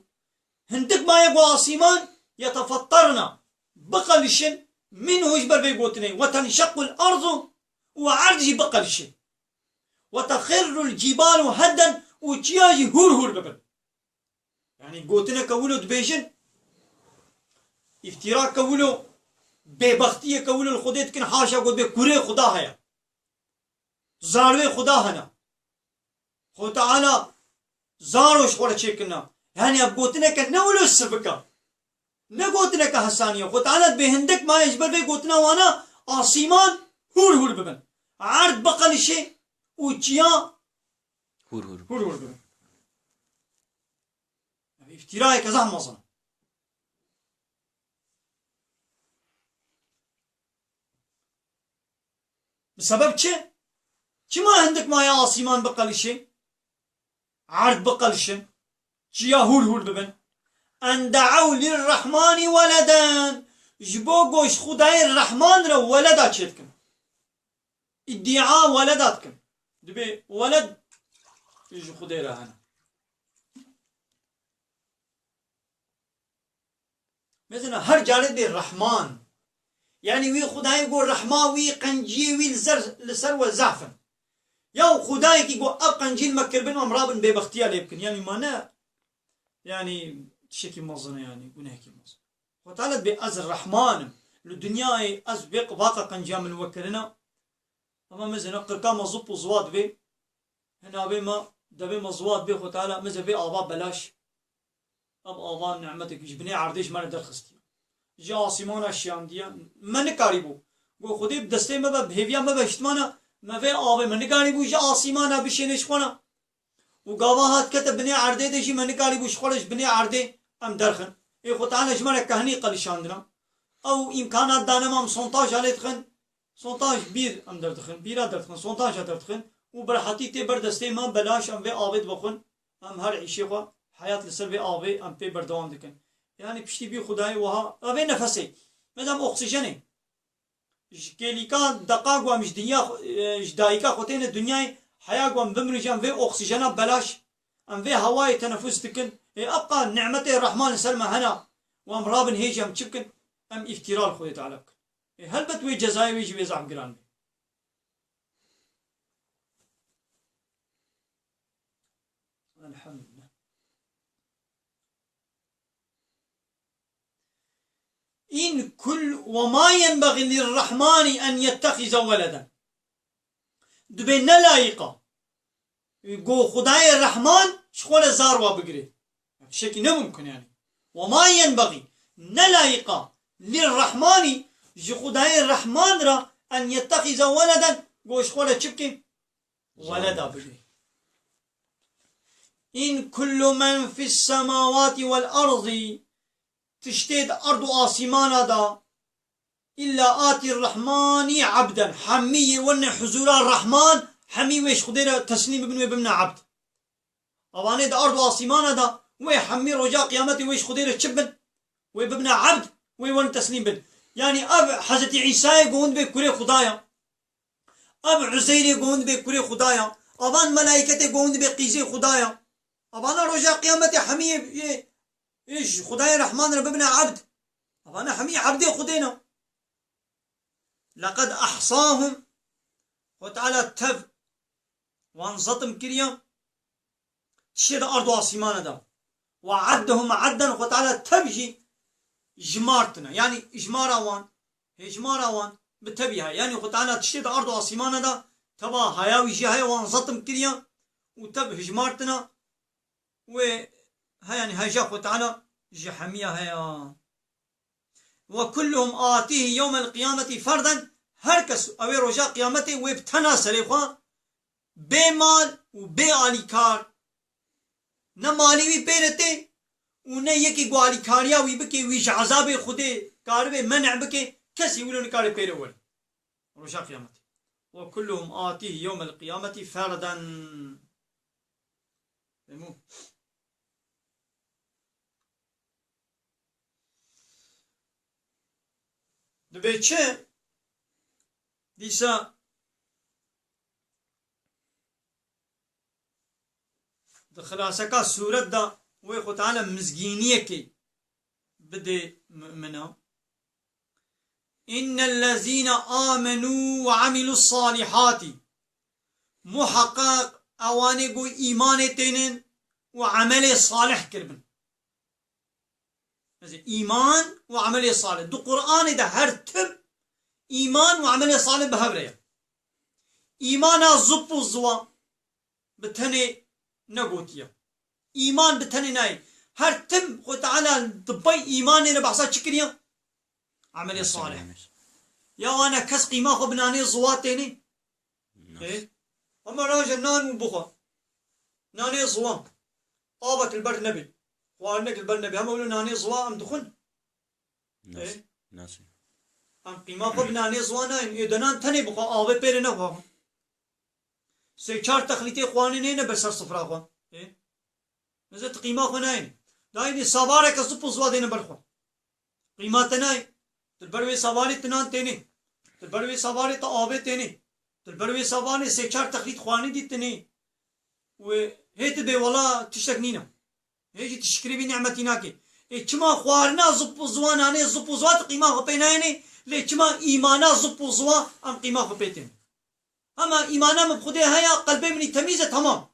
Hindik maye ku asîman yetefettarna, biqelişin, minhu ji ber vê gotinê. Ve tenşeqqul arzu û erd jî biqelişin. Ve texirrul cibalu hedden û çiya jî hûr hûr bibin. Yanî gotineke wilo dibêjin, îftirake wilo, bêbextiyeke wilo li Xwedê dikin, haşa got bê kurê Xuda heye. Zarwê Xuda hene. Xwe Teala zaro ji xwe re çêkirina. Yanî ev gotineke ne wilo sivik e. Ne gotineke hesanî ye. Xwe Teala dibê hindik maye ji ber vê gotina wana asîman hûr hûr bibin. Erd biqelişê û çiya hûr hûr. Hûr hûr bibin. Ev îftîrayeke zehf mezin e. Bi sebeb çi? Çima hindik maye asîman biqelişê? Erd biqelişin? Çiya hûr hûr bibin? En de'ew lirrahmani weleden. Ji bo ku ji Xwedayê Rehman re weleda çêdikin. Îdîa weleda dikin. Dibê weled ji Xwedê re hene. Mesela her carê dibê Rehman. Yanî wî Xwedayê got rehma wî, qenciyê wî li ser, li ser we zehf in. Ya Xwedayekî got ev qencî li me kiribin, em rabin bêbextiya lê bikin. Yanî ma ne, yanî tiştekî mezin e, yanî gunehekî mezin. Xwe Teala dibê ez Rehman im. Li dinyayê ez vê vaqa qenciya min we kirina. Ama mezina qirka me zip û ziwa dibê. Hinavê me, devê me ziwa dibê Xwe Teala, meze vê ava belaş. Ev ava nimetekî ji binê erdê ji me re derxistiye. Ji asîmana şiyandiye. Me nikarîbû. Got Xwedê bi destê me be, bi hêviya me be, hiştmana me vê avê me nikarîbû ji asîmana bişêne ji xwe re. Û gava hat kete binê erdê de jî me nikarîbû ji xwe re ji binê erdê em derxin. Ê Xwe Teala ji me re kehnî qelişandina. Ew îmkanat dane me em sontaja lê dixin. Sontaj bîr em derdixin, bîra derdixin, sontaja derdixin û bi rehetî tê ber destê me, belaş em vê avê dibexwin, em her îşê xwe, heyat li ser vê avê em pê berdewam dikin. Yanî piştî bî Xwedayê wiha, ev ê nefesê, mezem oksîjenê. Ji kêlîka deqa ku em ji dinya xwe, e, ji dayika xwe têne dinyayê, heya ku em bimirin jî em vê oksîjena belaş, em vê hewayê tenefus dikin. Ê, ev qa nimetê Rehman li ser me hena, û em rabin hê jî em çi bikin? Em îftîra li Xwedê Teala bikin. Ê, helbet wê cezayê wê jî wê zehf giran be. Elhamdülillah. İn kul ve ma yenbagî lirrahmani en yettexize weleden. Dibê ne layîq e ku Xwedayê Rehman ji xwe re zarwa bigire. Tiştekî ne mumkin yani. Ve ma yenbagî, ne layîq e lirrahmani, ji Xwedayê Rehman re en yettexize weleden, ku ji xwe re çi bike? Weleda bigre. In kullu men fis semawati vel ardi, tiştê di erd û asîmana de, illa ati rrahmani abden. Hemî yê wene huzura Rehman, hemî wê ji Xwedê re teslîm bibin, wê bibine ebd. Evanê di erd û asîmana de, wê hemî roja qiyametê wê ji Xwedê re çi bin? Wê bibine ebd, wê wen teslîm bin. Yani ev Hezretî Îsayê ku hûn dibê kurê Xuda ya. Ev Uzeyrê ku hûn dibê kurê Xuda ya. Evan melaîketê ku hûn dibê qîzê Xuda ya. Evana roja qiyametê hemî yê, yê, yê ji Xudayê Rehman re bibine ebd. Evana hemî ebdê Xwedê ne. Leqed ahsahum. Xwe Teala tev wan zetim kiriye. Tiştê di erd û asîmana de. Ve addehum adden, Xwe Teala tev jî jimartine. Yani ijmara wan, hêjmara wan bi tevî heye. Yani Xwe Teala tiştê di erd û asîmana de teva haya wî jî heye, wan zetim kiriye û tev hijmartine. Wê he, yani heja Xwe Teala ji hemiya heye. Ve kulluhum atihi yewmel qiyameti ferden, her kes ew ê roja qiyametê wê bi tena serê xwe, bê mal û bê alîkar, ne malê wî pê re tê û ne yekê ku alîkariya wî bike, wî ji ezabê Xwedê karibe menê bike, kesî wilo nikare pê re were. Roja qiyametê. Ve kulluhum atihi yewmel qiyameti ferden. Fehmû? Dibê çi? Dîsa di xilaseka sûret de wê Xwe Teala mizgîniyekê bidê mumina. Innellezîne amenû ve amilus salihati. Muheqeq ewanê ku îmanê tênin û emelê salih kiribin. Mesela îman û emelê salih. Di Qur'anê de her tim îman û emelê salih bi hev re ye. Îmana zip û ziwa bi tenê negotiye. Îman bi tenê nayê. Her tim Xwe Teala di pey îmanê re behsa çi kiriye? Emelê salih. Ya wana kes qîma xwe bi nanê ziwa tênê? Nas. Ê? Ama raje nan û bixwe. Nanê ziwa. Avek li ber nebê. Xwarinek li ber nebê. Hema wilo nanê ziwa em dixwin. Nas. Ê? Nas. Em qîma xwe bi nanê ziwa nayên. Ê de nan tenê bixwe, avê pê re nexwe. Sê çar texlîtê xwarinê neyne ber ser sifra xwe. Ê? Mesela tu qîma xwe nayên. Dayînê savareke zip û ziwa dêne ber xwe. Qîma te nayê. Tu li ber wê savarê tu nan tênê. Tu li ber wê savarê tu avê tênê. Tu li ber wê savarê sê çar texlît xwarinê dî tinê. Wê hê tu bê wela tiştek nîne. Hê jî tu şikrê vî nîmetî nakê. Ê çima xwarina zip û ziwa, nanê zip û ziwa tu qîma xwe pê nayênê, lê çima îmana zip û ziwa em qîma xwe pê tên? Hema îmana min bi Xwedê heye, qelbê min î temîz e, temam.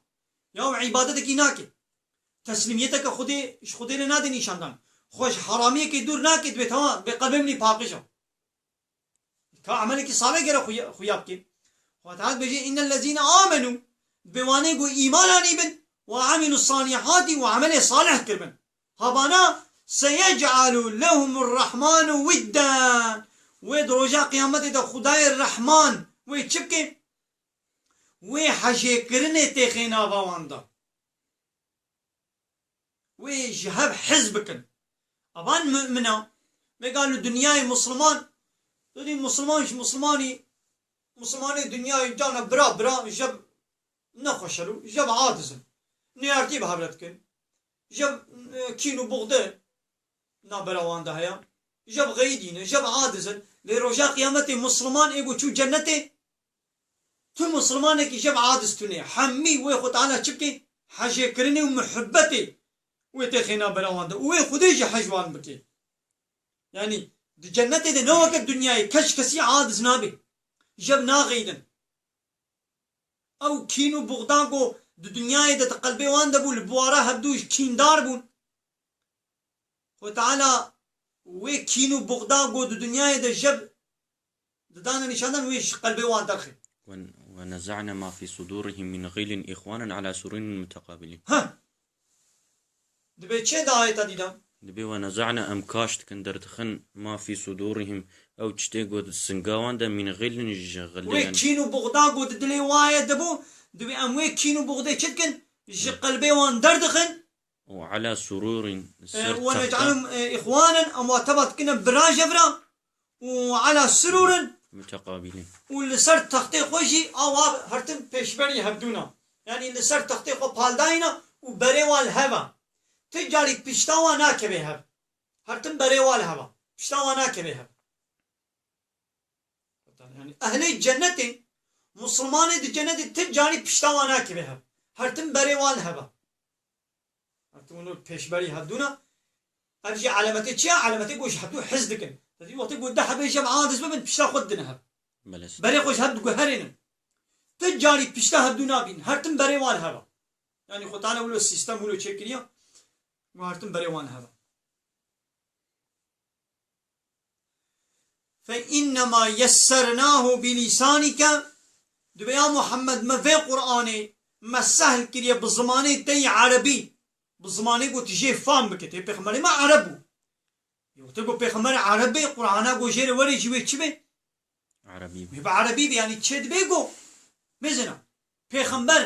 Ya ew îbadetekî nake. Teslîmiyeteke Xwedê, ji Xwedê re nade nîşandan. Xwe ji heramiyekê dûr nake, dibê temam, dibê qelbê min î paqij e. Ka emelekî salih gere xuya, xuya bike. Xwe Teala dibêje, "Innellezîne amenû", dibê wanê ku îman anîbin, "ve amilus salihati", û emelê salih kiribin. Havana, "seyec'alu lehumur rahmanu widden." Wê di roja qiyametê de Xwedayê Rehman wê çi bike? Wê hejêkirinê têxê nava wan de. Wê ji hev hez bikin. Evan mumina, vêga li dinyayê Musliman, tu dî Musliman ji Muslimanî, Muslimanê dinyayê cana bira bira, jev nexweşer û jev adiz in. Nêyartî bi hev re dikin. Jev, e, kîn û buxde navbera wan de heye. Jev xeyidî ne, jev adiz in. Lê roja qiyametê Musliman ê ku çû cennetê, tu Muslimanekî jev aciz tune. Hemî wê Xwe Teala çi bike? Hejêkirinê û muhibbetê wê tê xêna bera wan de. Û wê Xwedê jî hej wan bike. Yanî di cennetê de ne weke dinyayê, kes ji kesî aciz nabe. Jev naxeynin. Ew kîn û buxda ku di dinyayê de di qelbê wan de bû, li biwara hevdû ji kîndar bûn. Xwe Teala wê kîn û buxda ku di dinyayê de jev didane nîşandan, wê ji qelbê wan derxê. ون-، ونزعنا ما في صدورهم من غل إخوانا على سرر متقابلين. Ha! Dibê çi de ayeta dî de? Dibê ونزعنا، em kaş dikin, derdixin, ما في صدورهم، ew tiştê ku di singa wan de, من غل، ji xilê, Wê yanî kîn û buxda ku di dilê wan ye dibû, dibê em wê kîn û buxdê çi dikin? Ji Hı. qelbê wan derdixin. وعلى سرر، E, ser ونجعلهم, e, إخوانا, em wa teva dikine bira jevra. وعلى سرر. متقابلين. Û li ser textê xwe jî awa hertin pêşberî hevdûna. Yanî li ser textê xwe paldayîna û berê wan li hev a. Ti carî pişta wan nakeve hev. Hertin berê wan li hev a. Pişta wan nakeve hev. Yanî ehlê cennetê, Musulmanê di cennetê ti carî pişta wan nakeve hev. Hertin berê wan li hev a. Hertin wilo pêşberî hevdûna. Ev jî alametê çi ye? Alametê ku ji hevdû hez dikin. Te dî wextê ku deh hebê jev aciz bibin, pişta xwe didine hev. Belê. Berê xwe ji hev diguherînin. Ti carî pişta hevdû nabîn. Hertin berê wan hev a. Yanî Xwe Teala wilo sîstem wilo çêkiriye. Û hertin berê wan hev a. فإنما يسرناه بلسانك. Dibê ya Muhammed, me vê Qur'anê me sehl kiriye bi zimanê te yê erebî. Bi zimanê ku tu jê fam bike. Tê pêxemberê me ereb bû. Yê wextê ku pêxember ereb bê, Qur'ana ku jê re were jî wê çi be? Erebî be. Wê bi erebî be, yanî çê dibe ku, mesela, pêxember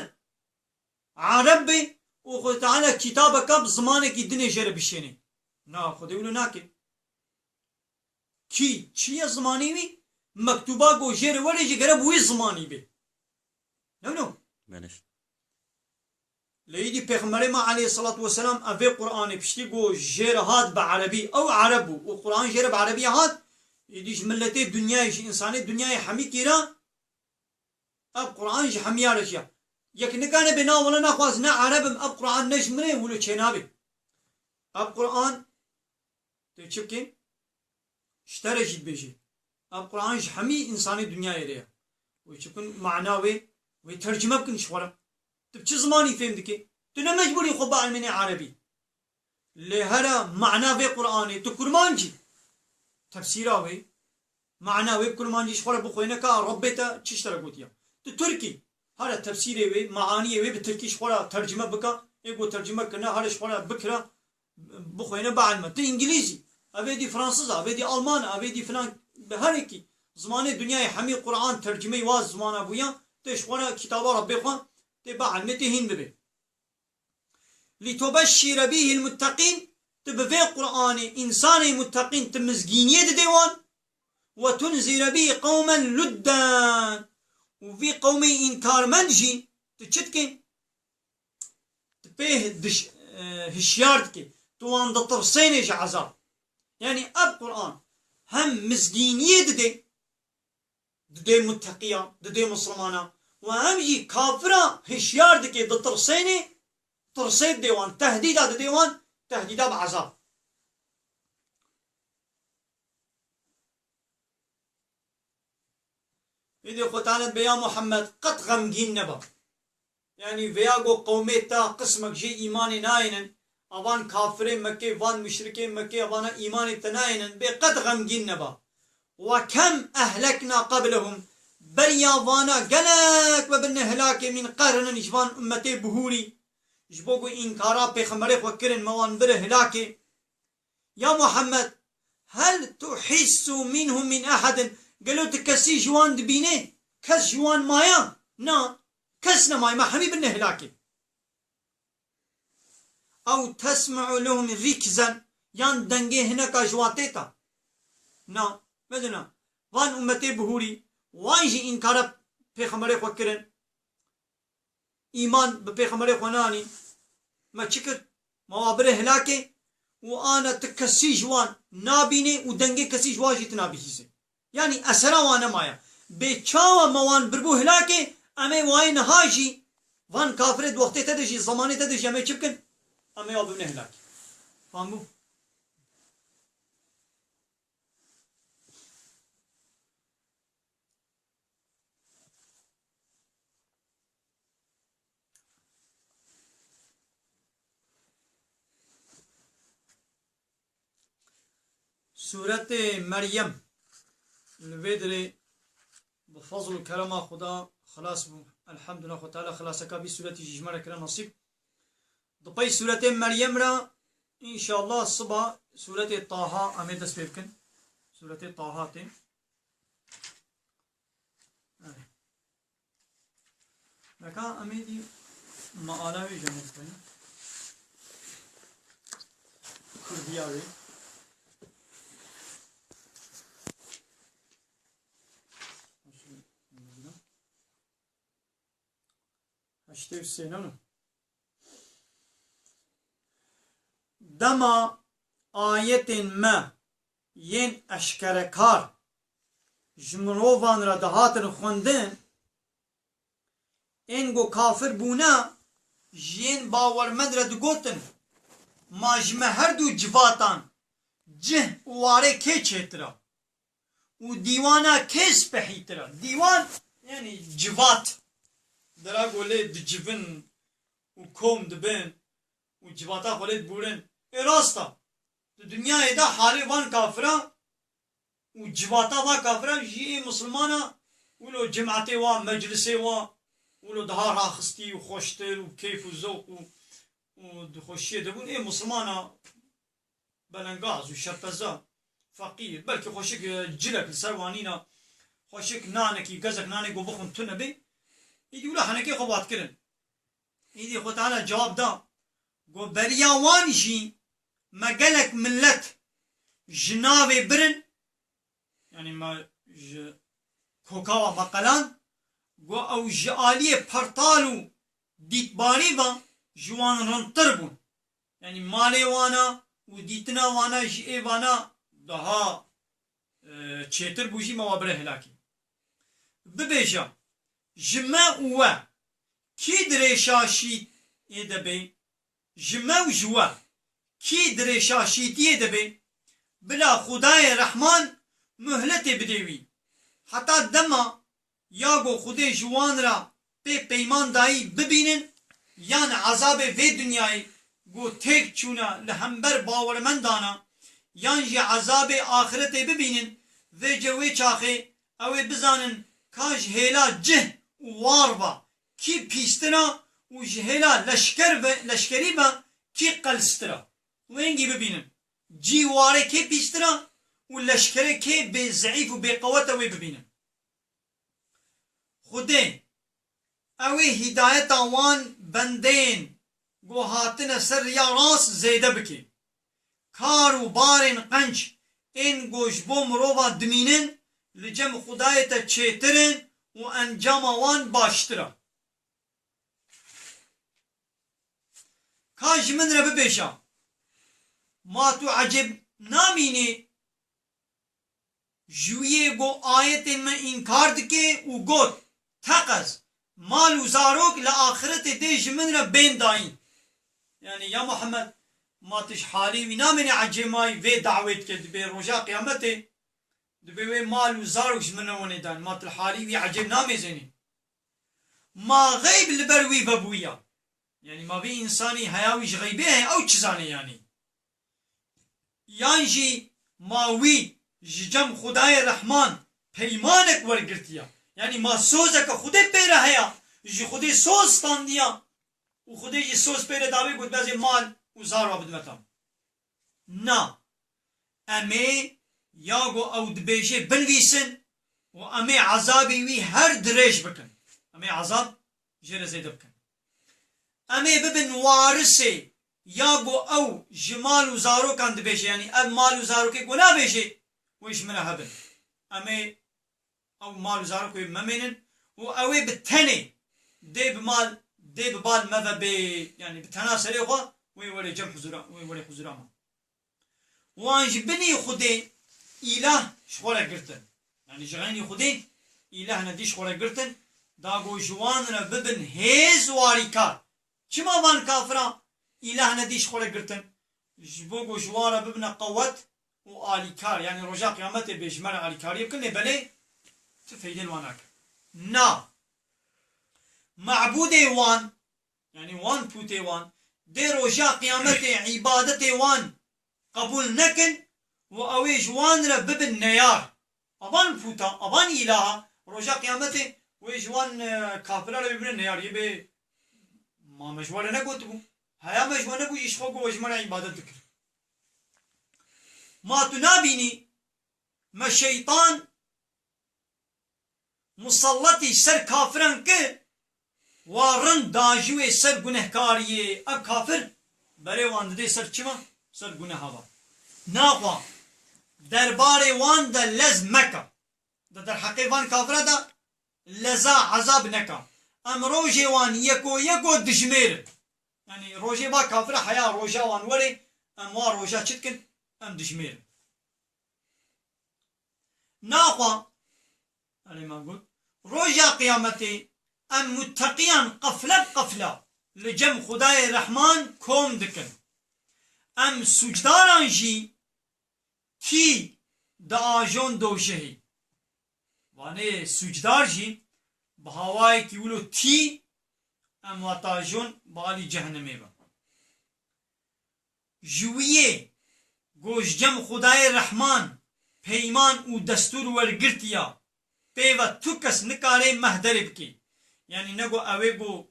ereb be û Xwedê Teala kitabeka bi zimanekî dinê jê re bişêne. Na, Xwedê wilo nake. Kî, çi ye zimanî wî? Mektuba ku jê re were jî gere bi wî zimanî be. Ne wilo? Belê. Lê îdî Pêxemberê me aleyhissalatu vesselam ev vê Qur'anê piştî ku jê re hat bi erebî, ew ereb bû û Qur'an jê re bi erebî hat, îdî ji miletê dinyayê, ji însanê dinyayê hemîkî re ev Qur'an ji hemiya re jî ya. Yek nikane bê na wele naxwaz ne ereb im, ev Qur'an ne ji min e, wilo çênabe. Ev Qur'an, tu çi bikî? Ji te re jî dibêjî. Ev Qur'an ji hemî însanê dinyayê re ye. Wê çi bikin, mana wê, wê tercime bikin ji xwe re. Tu bi çi zimanî fêm dikî? Tu ne mecbûrî xwe bielmînî erebî. Lê here mana vê Qur'anê, tu kurmancî. Tefsîra wê, mana wê bi kurmancî ji xwe re bixwêne ka Rebbê te çi ji te re gotiye. Tu tirkî. Here tefsîrê wê, meaniyê wê bi tirkî ji xwe re tercime bike. Ê ku tercime kirine, here ji xwe re bikire, bixwêne, bielme. Tu îngilîzî, ev ê dî fransiz a, ev ê dî alman a, ev ê dî filan, bi herekî zimanê dinyayê hemî Qur'an tercimeyî wa zimana bûya, tê ji xwe re kitaba Rebbê xwe, tê bielmê, tê hîn bibê. لتبشر به المتقين، tu bi vê Qur'anê însanê muteqîn tu mizgîniyê didê wan, وتنذر به قوما لدا، û vî qewmê înkarmend jî tu çi dikê? Tu pê diş-, e, hişyar dikê. Tu wan ditirsênê ji ezab. Yanî ev Qur'an hem mizgîniyê didê, didê muteqiya, didê musulmana, û hem jî kafira hişyar dike, ditirsênê, tirsê didê wan, tehdîda didê wan, tehdîda bi ezab. Îdî Xwe Teala dibê ya Muhammed, qet xemgîn nebe. Yanî vêya ku qewmê te qismek jê îmanê nayênin, a van kafirê Mekkê, van muşrikê Mekkê, a vana îmanê te nayênin, bê qet xemgîn nebe. وكم أهلكنا قبلهم، beriya vana gelek me birine hilakê, من قرن، ji van ummetê bihûrî, ji bo ku înkara pêxemberê xwe kirin, me wan bire hilakê. Ya Muhammed, هل تحس منهم من أحد، gelo tu kesî ji wan dibînê? Kes ji wan maya? Na, kes nemaye, me hemî birine hilakê. أو تسمع لهم ركزا، yan dengê hineka ji wan tê ta? Na, medina. Van ummetê bihûrî, wan jî înkara pêxemberê xwe kirin. Îman bi pêxemberê xwe nanî. Me çi kir? Me wa bire hilakê û ana tu kesî ji wan nabînê û dengê kesî ji wan jî tu nabihîzê. Yanî esera wan nemaye. Bê çawa me wan birbû hilakê, em ê wayê niha jî van kafirê di wextê te de jî, zemanê te de jî em ê çi bikin? Em ê wa bibine hilakê. Fam bû? Sûretê Meryem li vê dirê bi fezl û kerema Xuda xilas bû. Elhamdulillah, Xwe Teala xilaseka vî sûretî jî ji me re kire nesîb. Di pey sûretê Meryem re înşallah siba sûretê Taha em ê dest pê bikin. Sûretê Taha tê. Neka em ê dî meala wê jî em ê bixwînin. Kurdiya wê. Heştê û sê nano. Dema ayetên me yên eşkerekar ji mirovan re dihatin xwendin, ên ku kafir bûne, ji yên bawermend re digotin, ma ji me her du civatan cih û warê kê çêtir e? Û dîwana kê spehîtir e? Dîwan, yanî civat. Dera ku lê dicivin û kom dibin û civata xwe lê dibûrin. Ê rast e. Di dinyayê de halê van kafira û civata va kafira jî ê misilmana wilo cematê wa, meclisê wa, wilo daha raxistî û xweştir û keyf û zewq û, û di xweşiyê de bûn. Ê misilmana belengaz û şerpeza, feqîr, belkî xweşik, e, cilek li ser wan nîna, xweşik nanekî, gezek nanê ku bixwin tune bê, îdî wila henekê xwe vat kirin. Îdî Xwe Teala cewab da, got, beriya wan jî me gelek milet ji navê birin, yanî me ji koka wan me qeland, got, ew ji aliyê pertal û dîtbarî ve ji wan rindtir bûn. Yanî malê wana û dîtina wana ji ê vana daha, e, çêtir bû jî me wa bire hilakî. Bibêje, ji me û we kî dirêşa şîtiyê de bê? Ji me û ji we kî dirêşa şîtiyê de bê? Bila Xwedayê Rehman muhletê bidê wî. Heta dema ya ku Xwedê ji wan re pê peyman dayî bibînin, yan ezabê vê dinyayê ku têk çûne li hember bawermendan e, yan jî ezabê axiretê bibînin, vê ce wê çaxê ew ê bizanin ka ji hêla cih û war ve kî pîstir e û ji hêla leşker ve, leşkerî ve kî qelstir e. Wêngî bibînin. Cî warê kê pîstir e û leşkerê kê bê zeîf û bêqewet e wê bibînin. Xwedê, ew ê hîdayeta wan bendeyên ku hatine ser riya rast zêde bike. Kar û barên qenc ên ku ji bo mirova dimînin, li cem Xwedayê te çêtir in û encama wan baştir e. Ka ji min re bibêje, ma tu ecêb namînî ji wî yê ku ayetên me înkar dike û got, teqez, mal û zarok li axiretê dê ji min re bên dayîn. Yanî ya Muhammed, ma tu ji halê wî namênî ecêmayî vê dawê dike, dibê roja qiyametê, dibê wê mal û zarok ji min re wenê dan. Ma tu li halî wî ecêb namêzênî. Ma xeyb li ber wî vebûya. Yanî ma vê însanî heya wî ji xeybê heye, ew çi zanê yanî? Yan jî ma wî ji cem Xwedayê Rehman peymanek wergirtiya? Yanî ma sozeke Xwedê pê re heya, ji Xwedê soz standiya û Xwedê jî soz pê re dawê got, bezê mal û zar wa bidime tam. Na. Em ê ya ku ew dibêje binivîsin û em ê ezabê wî her dirêj bikin. Em ê ezab jê re zêde bikin. Em ê bibin warisê ya ku ew ji mal û zarokan dibêje, yanî ev mal û zarokê ku nabêje, wê ji min re hebin. Em ê ew mal û zarok wê memênin û ew ê bi tenê dê bi mal, dê bi bal me ve bê, yanî bi tena serê xwe wê were cem huzura, wê were huzura me. Wan ji binî Xwedê îlah ji xwe re girtin. Yanî ji xeynî Xwedê îlehne dîş xwe re girtin, da ku ji wan re bibin hêz û alîkar. Çima van kafira îlehne dîş xwe re girtin? Ji bo ku ji wan re bibine qewet û alîkar. Yanî roja qiyametê bê ji me re alîkariyê bikin, lê belê tu feydê li wan nake. Na. Mabûdê wan, yanî wan pûtê wan, dê roja qiyametê îbadetê wan qebûl nekin û ew ê ji wan re bibin neyar. Evan pûta, evan îlaha, roja qiyametê wê ji wan, e, kafira re bibine neyar. Yê bê ma me ji we re negotibû. Heya me ji we negotî, ji xwe got we ji me re îbadet dikir. Ma tu nabînî me şeytan musalletî ser kafiran kir, wa rind dajûyê ser gunehkariyê. Ev kafir berê wan didê ser çima? Ser guneha wan. Naxwa derbarê wan de lez meke. De derheqê van kafira de leza ezab neke. Em rojê wan yeko yeko dijmêrin. Yanî rojê va kafira heya roja wan were, em wa roja çi dikin? Em dijmêrin. Naxwa, erê me got, roja qiyametê em mutteqiyan qefle bi qefla li cem Xwedayê Rehman kom dikin. Em sûcdaran jî tî diajon dojehê. Vanê sûcdar jî bi hawayekî wilo tî em wata jon bi alî cehennemê be. Ji wiyê ku ji cem Xwedayê Rehman peyman û destûr wergirtiya, pê ve tu kes nikare meh derê bikê. Yanî ne ku ew ê ku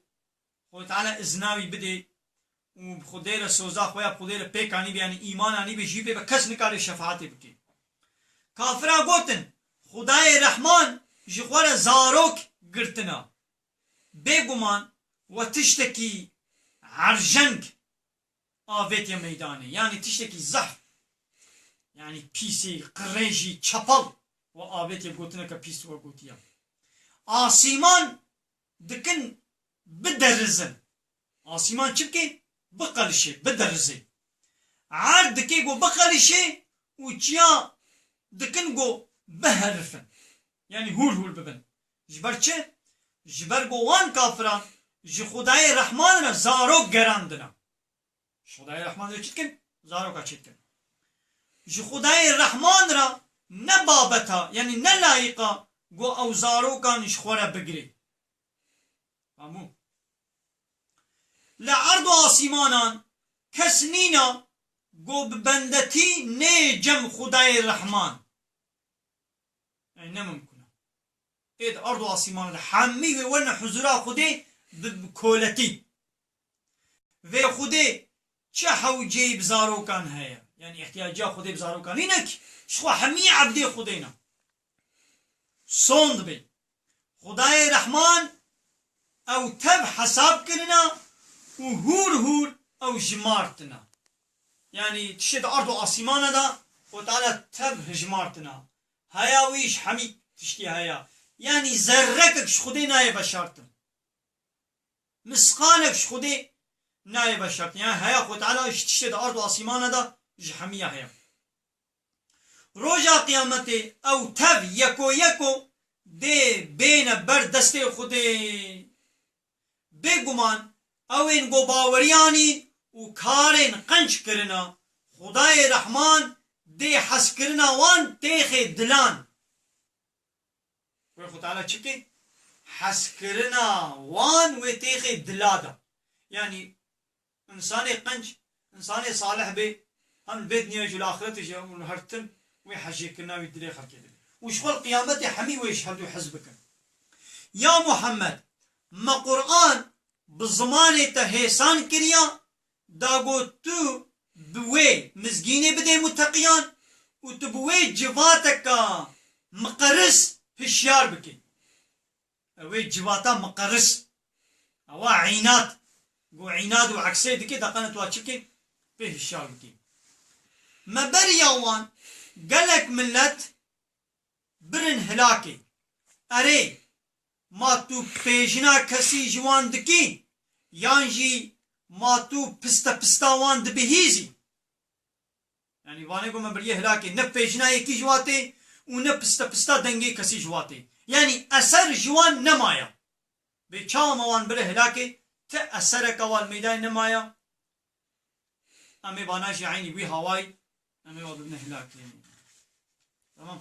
Xwedê Teala izna wî bidê û bi Xwedê re soza xwe ya bi Xwedê re pêk anî be, yanî îman anî be, jî pê ve kes nikare şefaetê bike. Kafira gotin, Xwedayê Rehman ji xwe re zarok girtina. Bêguman we tiştekî erjeng avêtiye meydanê. Yanî tiştekî zehf, yanî pîsê, qirêjî, çepel we avêtiye, gotineke pîs we gotiye. Asîman dikin biderizin. Asîman çi bike? Biqelişê, biderizê. Erd dike ku biqelişê û çiya dikin ku biherifin. Yanî hûr hûr bibin. Ji ber çi? Ji ber ku wan kafiran ji Xwedayê Rehman re zarok gerandine. Ji Xwedayê Rehman re çi dikin? Zaroka çê dikin. Ji Xwedayê Rehman re ne babeta, yanî ne layiqa ku ew zarokan ji xwe re bigirê. Hemû. Li erd û asîmanan kes nîna ku bi bendetî nê cem Xwedayê Rehman. Ey ne mimkun e. Ê di erd û asîmana de hemî wê werine huzura Xwedê bi, bi koletî. Vê Xwedê çi hewceyî bi zarokan heye? Yanî îhtiyacîya Xwedê bi zarokan nîne ki, ji xwe hemî ebdê Xwedê ne. Sond bê. Xwedayê Rehman ew tev hesab kirina û hûr hûr ew jimartina. Yanî tiştê di erd û asîmana de Xwedê Teala tev hijmartina. Heya wî ji hemî tiştî heya. Yanî zerrekek ji Xwedê nayê veşartin. Misqalek ji Xwedê nayê veşartin. Yanî heya Xwedê Teala ji tiştê di erd û asîmana de ji hemiya heye. Roja qiyametê ew tev yeko yeko dê bêne ber destê Xwedê. Bêguman ew ên ku baweriya nîn û karên qenc kirina, Xwedayê Rehman dê hezkirina wan têxê dilan. Wê Xwedê Teala çi bike? Hezkirina wan wê têxê dila de. Yanî însanê qenc, însanê salih bê, hem li vê dinyayê jî li axirete jî û li her tim wê hejêkirina wî dilê xelkê dibe. Û ji xwe li qiyametê hemî wê ji hevdû hez bikin. Ya Muhammed, me Qur'an bi zimanê te hêsan kiriya, da got tu bi wê mizgînê bidê muteqiyan û tu bi wê civateka miqeris hişyar bikî. Ew ê civata miqeris. Ewa înat. Ku înat û eksê dike, daqene tu wa çi bikî? Pê hişyar bikî. Me beriya wan gelek milet birin hilakê. Erê, ma tu pêjina kesî ji wan dikî, yan jî ma tu piste pista wan dibihîzî? Yanî vanê ku me biriye hilakê, ne pêjina yekî ji wa tê û ne piste pista dengê kesî ji wa tê. Yanî eser ji wan nemaye. Bê çawa me wan bire hilakê, ti esereke wan meydayê nemaya. Em ê vana jî eynî wî hawayî, em ê wa bibine hilakê. Tamam.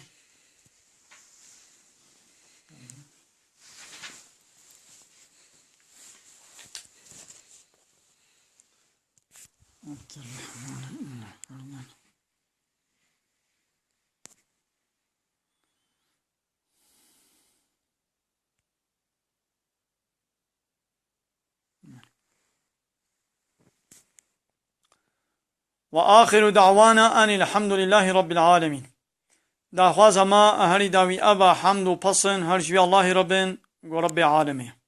Ve axiru da'wana enil hamdulillahî rabbil alemin. Daxwaza ma herî dawî eva hamd û pesn her ji wî Allahî re bin, go Rebbê alemê.